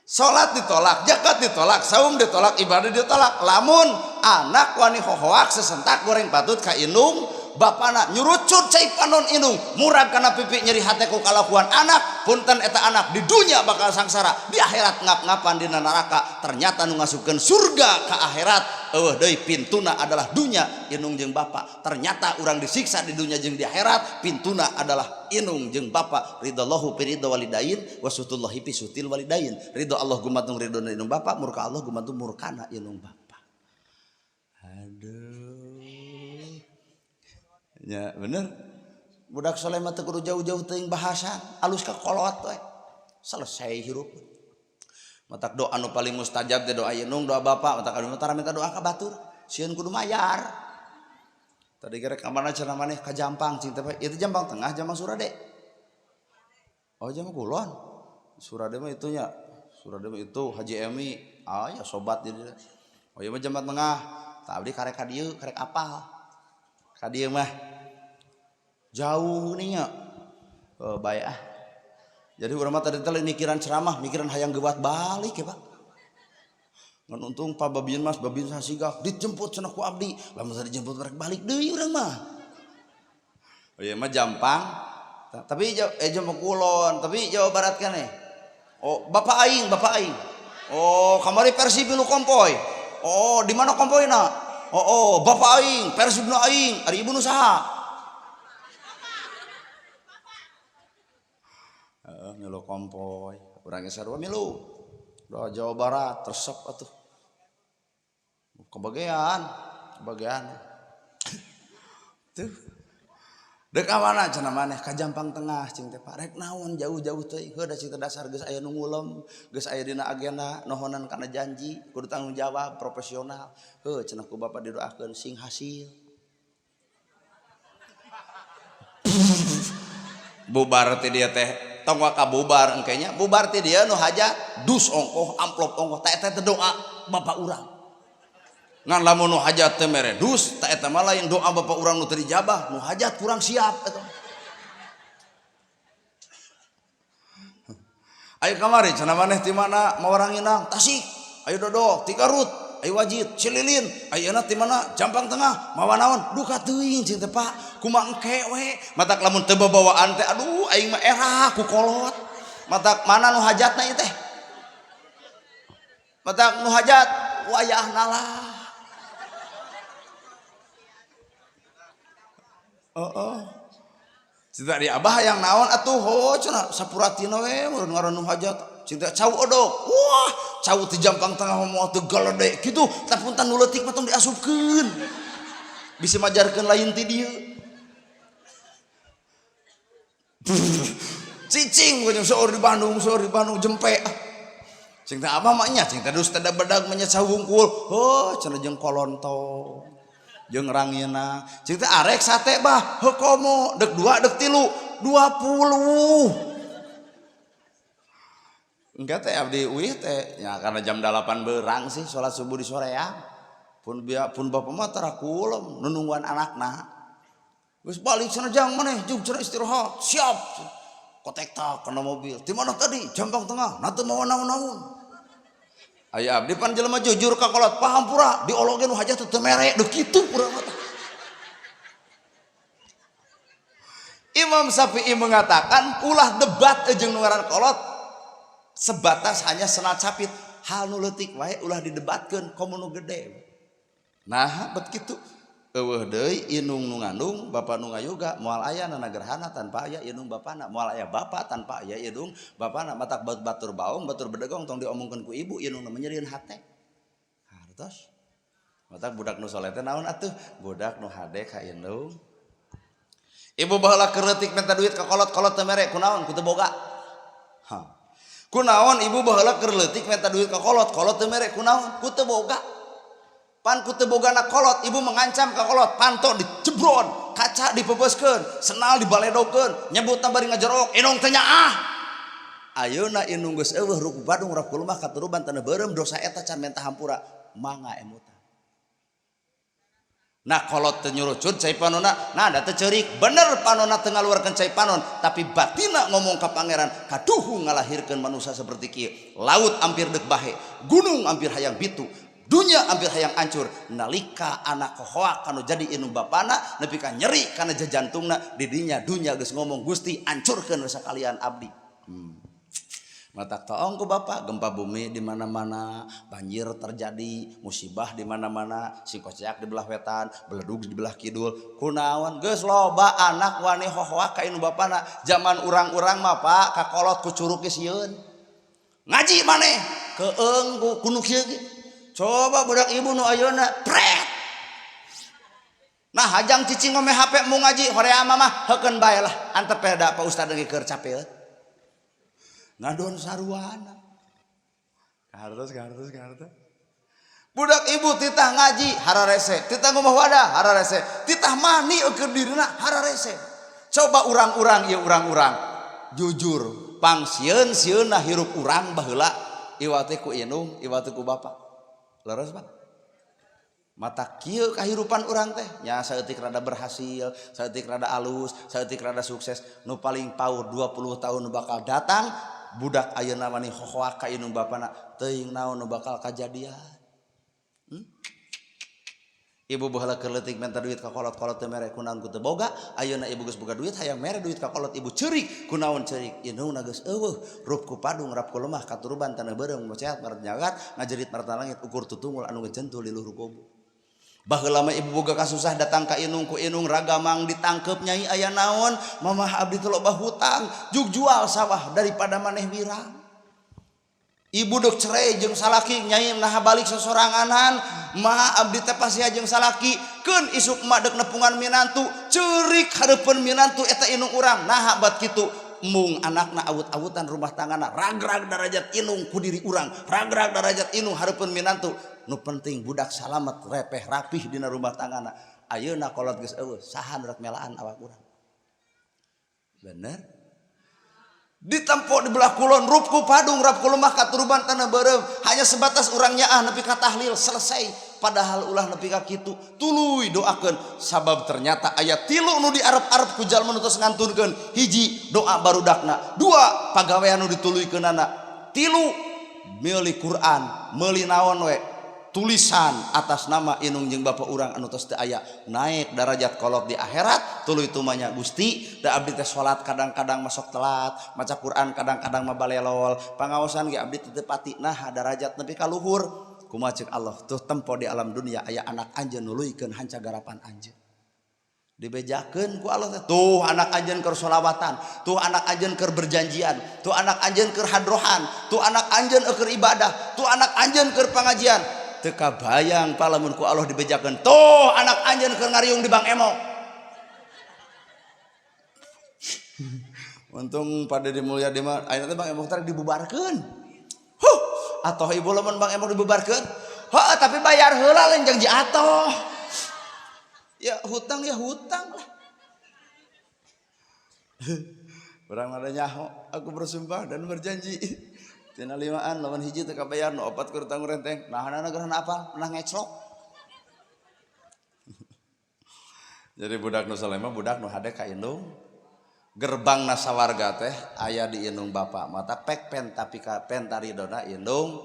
Salat ditolak, zakat ditolak, saum ditolak, ibadah ditolak. Lamun anak wani hohoak sesentak goreng patut ka indung bapana nyurucut cai panon indung murag kana pipi nyeri hate ku kalakuan anak punten eta anak di dunia bakal sangsara di akhirat ngap-ngapan dina neraka. Ternyata nu ngasupkeun surga ka akhirat eueuh deui pintuna adalah dunya indung jeung bapa. Ternyata urang disiksa di dunya jeung di akhirat pintuna adalah indung jeung bapa. Ridallahu fi ridha walidain wa sutullahi fi sutil walidain. Ridho Allah gumantung ridho indung bapa, murka Allah gumantung murkana indung bapa. Aduh. Ya bener. Budak soleh mah teu kudu jauh-jauh teuing bahasa, alus ka kolot we. Selesai hirup. Matak doa nu paling mustajab teh doa indung, doa bapa, matak anu tara minta doa ka batur, sieun kudu mayar. Tadi gerek ka mana cenah maneh ka Jampang cing teh itu Jampang Tengah, Jampang Surade. Oh Jampang Kulon. Surade mah itunya. Surade mah itu Haji Emi. Ah ya sobat jadi. Oh ieu mah Jampang Tengah. Tah abdi karek ka dieu, karek apal. Ka dieu mah jauh nih nya. Oh, bae ah. Jadi urang mah tadi teh mikiran ceramah, mikiran hayang geuwat balik ya Pak. Ngan untung Pak Babin Mas, Babin sasigah dijemput cenah ku abdi. Lamun tadi dijemput rek balik deui urang mah. Oh ieu mah Jampang. Tapi Jampang Kulon, tapi Jawa Barat kan eh. Oh, bapak aing, bapak aing. Oh, kamari Persib lu kompoy. Oh, di mana kompoyna? Oh, oh, bapak aing, Persib nu aing, ari ibu nu saha? Milu kompoy, urang ge sarua milu. Doa Jawa Barat resep atuh. Kebagian, kebagian. Tuh. Dek ka mana cenah maneh ka Jampang Tengah cing teh Pak. Rek naon jauh-jauh teuing. Heuh da cing teh dasar geus aya nu ngulem, geus aya dina agenda nohonan kana janji, kudu tanggung jawab profesional. Heuh cenah ku bapak didoakeun sing hasil. Bubar ti dia teh tong waka bubar engke nya bubar ti dia nu hajat dus ongkoh amplop ongkoh ta eta teh doa bapak urang. Ngan lamun nu hajat teh mere dus ta eta mah lain doa bapak urang nu teu dijabah, nu hajat kurang siap eta. Ayo kamari cenah maneh ti mana mawaranginang Tasik, ayo dodok ti Garut, ayo Wajid Cililin, ayeuna ti mana Jampang Tengah mawa naon duka teuing cing teh Pak, kumaha engke we matak lamun teu babawaan teh aduh aing mah era ku kolot. Matak mana nu hajatna ieu teh? Matak nu hajat wayahna lah. Oh. Cinta di abah yang naon atuh ho cenah sapuratina we mun ngaran nu hajat cinta cau odok. Wah, cau ti Jampang Tengah moal teu galede kitu tapuntan nu leutik mah tong diasupkeun. Bisa majarkeun lain ti dieu. Cicing we seueur di Bandung, seueur di Bandung jempe. Cing teh abah mah nya cing teh dus teh bedag mah nya cau wungkul. Heuh cenah jeung kolontong. Jeung rangina cing teh arek sate bah heuh komo dek 2 dek 3 20. Enggak teh abdi uih teh ya karena jam 8 berang sih salat subuh di soreang pun bia pun bapak mah tara kulem nunungguan anakna geus balik cenah jang maneh jeung cenah istirahat siap kotek tak kana mobil di mana tadi Jampang Tengah na teu mawa naon-naon. Aya abdi pan jelema jujur ka kolot paham pura diologeun nu hajat teu mere deuk kitu pura mah. Imam Syafi'i mengatakan ulah debat jeung nu ngaran kolot sebatas hanya senal capit hal nu leutik wae ulah didebatkeun komo nu gede. Nah bet kitu eueuh deui inung nu ngandung bapa nu ngayoga moal aya nanagerhana tanpa aya inung bapana moal aya bapa tanpa aya inung bapana matak batur baung batur bedegong tong diomongkeun ku ibu inung nu nyerieun hate hartos matak budak nu soleh teh naon atuh budak nu hade ka indung. Ibu baheula keur leutik minta duit ka kolot kolot teu mere kunaon ku teu boga. Ha kunaon ibu baheula keur leutik minta duit ka kolot kolot teu mere kunaon ku teu boga. Pan ku teu bogana kolot ibu mengancam ka kolot panto dijebron kaca dipeupeuskeun senal dibaledokeun nyebutna bari ngajerok inung teh nyaah. Ayeuna inung geus eueuh ruku Badung rap kulumah katuruban taneuh beureum dosa eta can menta hampura mangga emutan. Nah kolot teu nyurucut cai panonna nah da teu ceurik bener panonna teu ngaluarkeun cai panon tapi batina ngomong ka pangeran kaduhu ngalahirkeun manusia seperti kieu laut hampir deuk bahe gunung hampir hayang bitu dunya hampir hayang hancur nalika anak kohoak kanu jadi inung bapana nepi ka nyeri kana jajantungna didinya dunya geus ngomong Gusti hancurkeun sakalian abdi. Matak toong ku bapak gempa bumi di mana-mana banjir terjadi musibah di mana-mana singkoceak di belah wetan beledug di belah kidul kunaon geus loba anak wani hohoak ka inung bapana zaman urang-urang mah Pak kakolot ku curug ge sieun ngaji maneh keung ku nu kieu ge. Coba budak ibu nu ayeuna pret. Nah hajang cicing ngome HP mau ngaji horea mah heukeun bae lah antep da Pak Ustad lagi keur capeut. Ngadon saruana. Kartos kartos kartos. Budak ibu titah ngaji hararese, titah ngomah wadah hararese, titah mani keur dirina hararese. Coba urang-urang ieu urang-urang jujur pangsieun-sieunna hirup urang baheula iwate ku indung, iwate ku bapak. Leres Pak. Mata kieu kahirupan urang teh nya saeutik rada berhasil, saeutik rada alus, saeutik rada sukses, nu paling paur 20 tahun nu bakal datang budak ayeuna mani hohoak ka indung bapana teuing naon nu bakal kajadian. Ibu baheula keur leutik minta duit ka kolot-kolot teu mere kunaon ku teu boga, ayeuna ibu geus boga duit hayang mere duit ka kolot ibu ceurik kunaon ceurik indungna geus eueuh rup ku padung rap ku lemah katuruban taneuh beureum moceat maret nyagat ngajerit marta langit ukur tutungul anu ngejentul di luhur gobo. Baheula mah ibu boga kasusah datang ka indung ku indung ragamang ditangkep nyai aya naon mamah abdi teh loba hutang jug jual sawah daripada maneh wirang. Ibu dek cerai jeung salaki nyai naha balik sosoranganan ma abdi teh pasea jeung salaki keun isuk ma dek nepungan minantu Ceurik hareupeun minantu eta indung urang. Naha bat kitu? Mung anakna awut-awutan rumah tanggana ragrag darajat indung ku diri urang, ragrag darajat indung hareupeun minantu. Nu penting budak salamet repeh rapih dina rumah tanggana. Ayeuna kolot geus eueuh, saha nu rek melaan awak urang? Bener? Ditempo di belah kulon rupku padung rap ku lemah katuruban tanah beureum, hanya sebatas urang nyaah nepi ka tahlil selesai. Padahal ulah nepi ka kitu, tuluy doakeun sabab ternyata aya tilu nu diarep-arep ku jalma nu tos ngantunkeun. Hiji, doa barudakna, dua, pagawean nu dituluykeunana, tilu, meuli Quran, meuli naon we tulisan atas nama indung jeung bapa urang anu tos teu aya, naik darajat kolot di akhirat. Tuluy tumanya, Gusti, da abdi teh salat kadang-kadang masuk telat, maca Quran kadang-kadang mah balelol, pangaosan ge abdi teu tepati, nah darajat nepi ka luhur. Kumaha ceuk Allah? Tuh tempo di alam dunia aya anak anjeun nuluykeun hanca garapan anjeun. Dibejakeun ku Allah teh, tuh anak anjeun keur sholawatan, tuh anak anjeun keur berjanjian, tuh anak anjeun keur hadrohan, tuh anak anjeun keur ibadah, tuh anak anjeun keur pangajian. Teu kabayang palamun ku Allah dibejakeun, tuh anak anjeun keur ngariung di Bang Emok. Untung pada di Mulyadi mah ayeuna teh Bang Emok teh dibubarkeun. Huh, atoh ibu lamun Bang Emok dibubarkeun. Heuh, tapi bayar heula lain janji atoh. Ya hutang ya hutang lah. Urang mah nyaho, aku bersumpah dan berjanji. Tina limaan lawan hiji teu kabayar, nu opat keur tanggung renteng. Nahanana gerhana apa? Pernah ngeclok. Jadi budak nu saleh mah budak nu hade ka indung. Gerbang nasawarga teh aya di indung bapa. Mata pek pen tapi ka pen taridona indung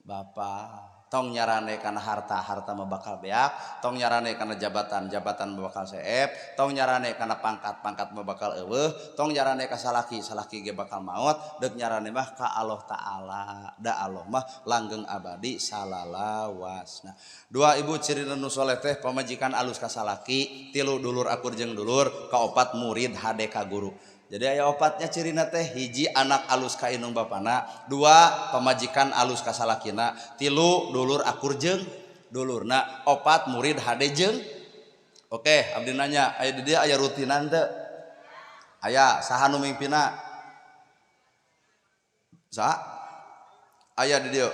bapa. Tong nyarane kana harta, harta mah bakal beak, tong nyarane kana jabatan, jabatan mah bakal seep, tong nyarane kana pangkat, pangkat mah bakal eueuh, tong nyarane ka salaki, salaki ge bakal maot, deuk nyarane mah ka Allah Ta'ala. Da Allah mah langgeng abadi salalawasna. Dua ibu ciri nu soleh teh pamajikan alus ka salaki, tilu dulur akur jeung dulur, kaopat murid hade ka guru. Jadi aya opatnya cirina teh, hiji anak alus ka indung bapana, dua pamajikan alus ka salakina, tilu dulur akur jeung dulurna, opat murid hade jeung. Oke, abdi nanya, aya di dieu aya rutinan teu? Aya, saha nu mimpina? Saha? Aya di dieu.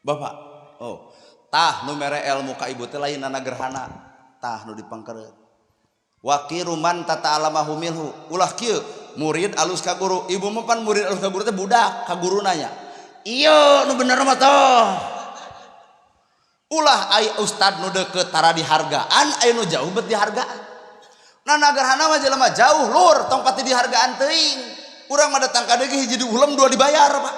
Bapak. Oh, tah nu mere ilmu ka ibu teh lain nana gerhana, tah nu dipangkereut. Wakiruman tata'alamahu minhu. Ulah kieu, murid alus ka guru. Ibu mah pan murid alus ka guru teh budak ka guru nanya. Ieu nu bener mah toh. Ulah ai ustad nu deukeut tara dihargaan, ai nu jauh bet dihargaan. Nah nagarhana mah jelema jauh lur tong pati dihargaan teuing. Urang mah datang ka deui hiji diulem dua dibayar, Pak.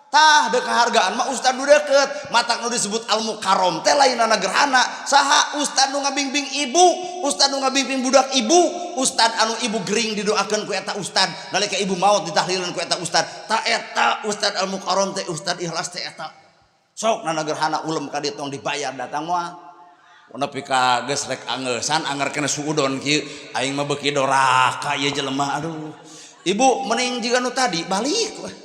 Tah deuk kahargaan mah ustad nu deukeut, matak nu disebut al mukarrom teh lain gerhana. Saha ustad nu ngabingbing ibu, ustad nu ngabingbing budak ibu, ustad anu ibu gering didoakeun ku eta ustad, nalika ibu maot ditahlilan ku eta ustad. Ta eta ustad al mukarrom teh ustad ikhlas teh eta. Sok nana gerhana ulem ka dieu tong dibayar datang moal. Nepi ka geus rek angeusan anger kena suudon kieu, aing mah beuki doraka ieu jelema aduh. Ibu mending jiga nu tadi balik.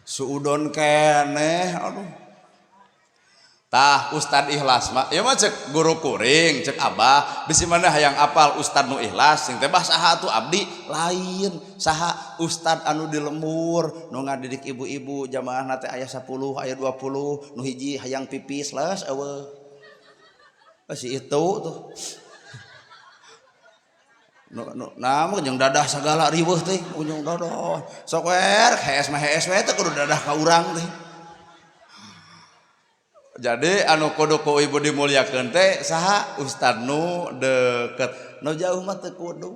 Suudon keneh aduh. Tah ustad ikhlas mah ieu mah cek guru kuring cek abah bisi mana hayang apal ustad nu ikhlas sing teh bah saha atuh abdi lain saha ustad anu di lembur nu ngadidik ibu-ibu jamaahna teh aya 10 aya 20 nu hiji hayang pipis leus eueuh. Si itu tuh. Nah, mah jeung dadah sagala riweuh teh, jeung dadah. Sok we hees mah hees we teh kudu dadah ka urang teh. Jadi anu kudu ku ibu dimuliakeun teh saha ustad nu deukeut, nu jauh mah teu kudu.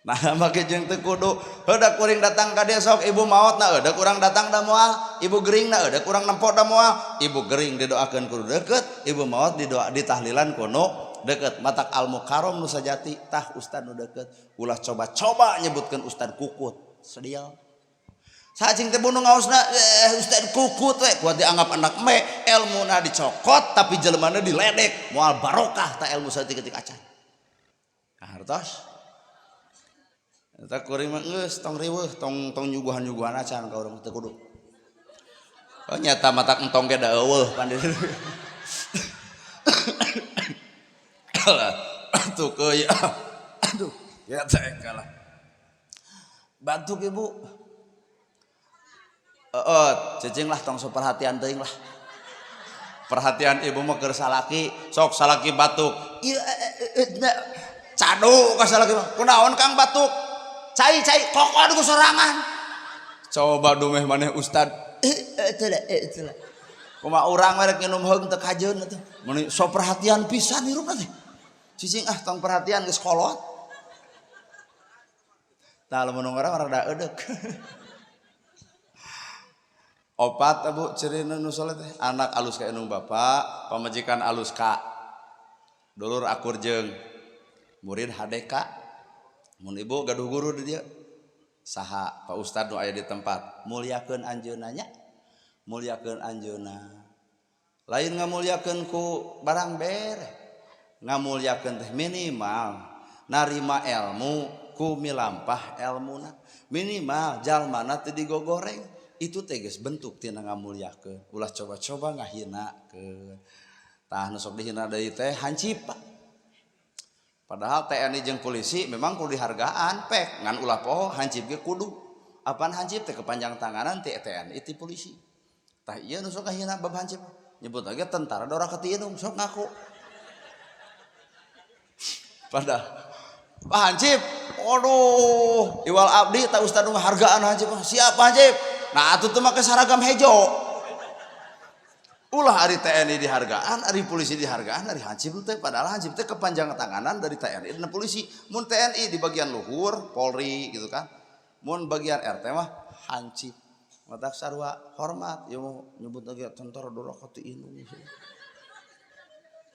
Nah, make jeung teu kudu. Heuh kuring datang ka dieu sok ibu maot na heuh kurang datang da moal, ibu gering na heuh kurang nempo da moal. Ibu gering didoakeun kudu deukeut, ibu maot didoa ditahlilan kudu deket. Matak al mukarrom nu sajati tah ustad nu deket. Ulah coba-coba nyebutkeun ustad kukut sedia sacing teh bunuh ngaosna ustad kukut we kuat dianggap anak me elmuna dicokot tapi jelemana diledek moal barokah ta ilmu saeutik-eutik acan. Kahartos eta kuring mah geus tong riweuh tong tong nyuguhan-nyuguhan acan ka urang teu kudu. Oh nyata mata entong ge da eueuh pan dieu. Batuk euy. Aduh, ya teh kalah. Batuk ibu. Heeh, cicing lah tong sok perhatian teuing lah. Perhatian ibu mah keur salaki, sok salaki batuk. Ieu cadu ka salaki mah. Kunaon Kang batuk? Cai cai kokon ku sorangan. Coba dumeh maneh ustad. Kumaha urang we rek nginum heung teu kajeun atuh. Mun sok perhatian pisan hirupna teh. Cicing ah tong perhatian geus kolot. Tah lamun urang rada eudek. Opat Bu cirina nu soleh teh, anak alus ka indung bapa, pamajikan alus ka dulur akur jeung murid HDK. Mun ibu gaduh guru di dieu saha Pak Ustad nu aya di tempat, mulyakeun anjeunna nya, mulyakeun anjeunna. Lain ngamulyakeun ku barang bere, ngamulyakeun teh minimal narima ilmu ku milampah elmuna, minimal jalmana teu digogoreng. Itu teh geus bentuk tina ngamulyakeun, ulah coba-coba ngahinakeun. Tah nu sok dihina deui teh hancip Pak. Padahal TNI jeung polisi memang kudu dihargaan pek, ngan ulah poho hancip ge kudu. Apaan hancip teh kepanjang tanganan ti TNI ti polisi. Tah ieu nu sok ngahina bab hancip. Nyebut lagi tentara dora katiinung sok ngaku. Padahal Pak Hancip, aduh, iwal abdi tak ustad nu ngahargaan hancip. Siap Hancip. Nah atuh teu make seragam hejo. Ulah ari TNI dihargaan, ari polisi dihargaan, ari hancip teh padahal hancip teh kepanjangan tanganan dari TNI dan polisi. Mun TNI di bagian luhur, Polri gitu kan. Mun bagian RT mah hancip. Matak sarua hormat, ieu mah nyebut lagi tentara dora katiinung.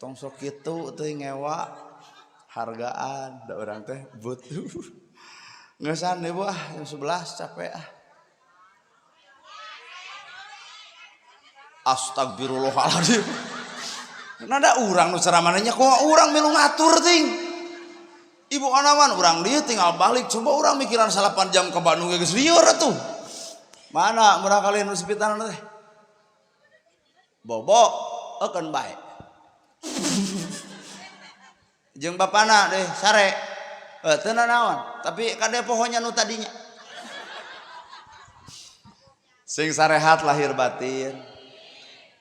Tong sok kitu teh ngewa hargaan da urang teh butuh. Ngeusan ibu ah jam 11 capek ah. Astagfirullahaladzim. Nada urang nu ceramahna nya kumaha urang milu ngatur ting. Ibu anaman urang dieu tinggal balik coba urang mikiran 8 jam ke Bandung geus lieur atuh. Mana murah kali nu sepitaran teh? Bobo eukeun bae. Jeung bapana deh sare. Teu nanaon, tapi kade pohonya nu tadinya. Sing sarehat lahir batin.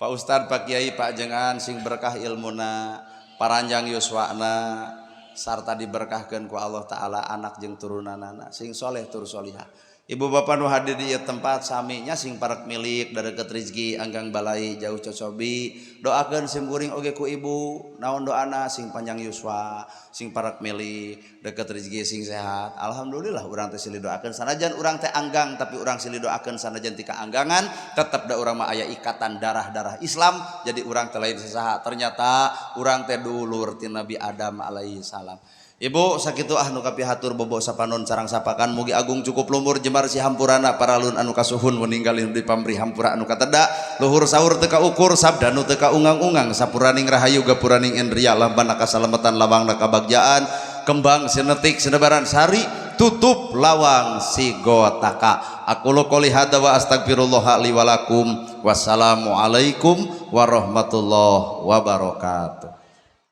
Pak Ustad, Pak Kiai, Pak Jengan sing berkah ilmuna, paranjang yuswana, sarta diberkahkeun ku Allah Ta'ala anak jeung turunanana sing soleh tur solihah. Ibu bapak nu hadir di ieu tempat saminya sing parek milik dareket rezeki anggang balai jauh cocobi, doakeun sim kuring oge ku ibu naon doana sing panjang yuswa, sing parek milik deket rezeki sing sehat. Alhamdulillah urang teh silih doakeun sanajan urang teh anggang tapi urang silih doakeun sanajan tika anggangan tetep da urang mah aya ikatan darah-darah Islam jadi urang teh lain sasaha ternyata urang teh dulur ti Nabi Adam alaihi salam. Ibu sakitu ah nu kapihatur bobo sapanon sarang sapakan mugi agung cukup lumur jemar si hampurana paralun anu kasuhun meninggalin di pamri hampura anu kateda luhur sahur teu kaukur sabda nu teu kaungang-ungang sapuraning rahayu gapuraning endria lambana kasalamatan lawangna kabagjaan kembang sinetik sinebaran sari tutup lawang sigotaka. Aku qouli hadza wa astagfirullah li wa lakum. Wassalamualaikum warahmatullahi wabarakatuh.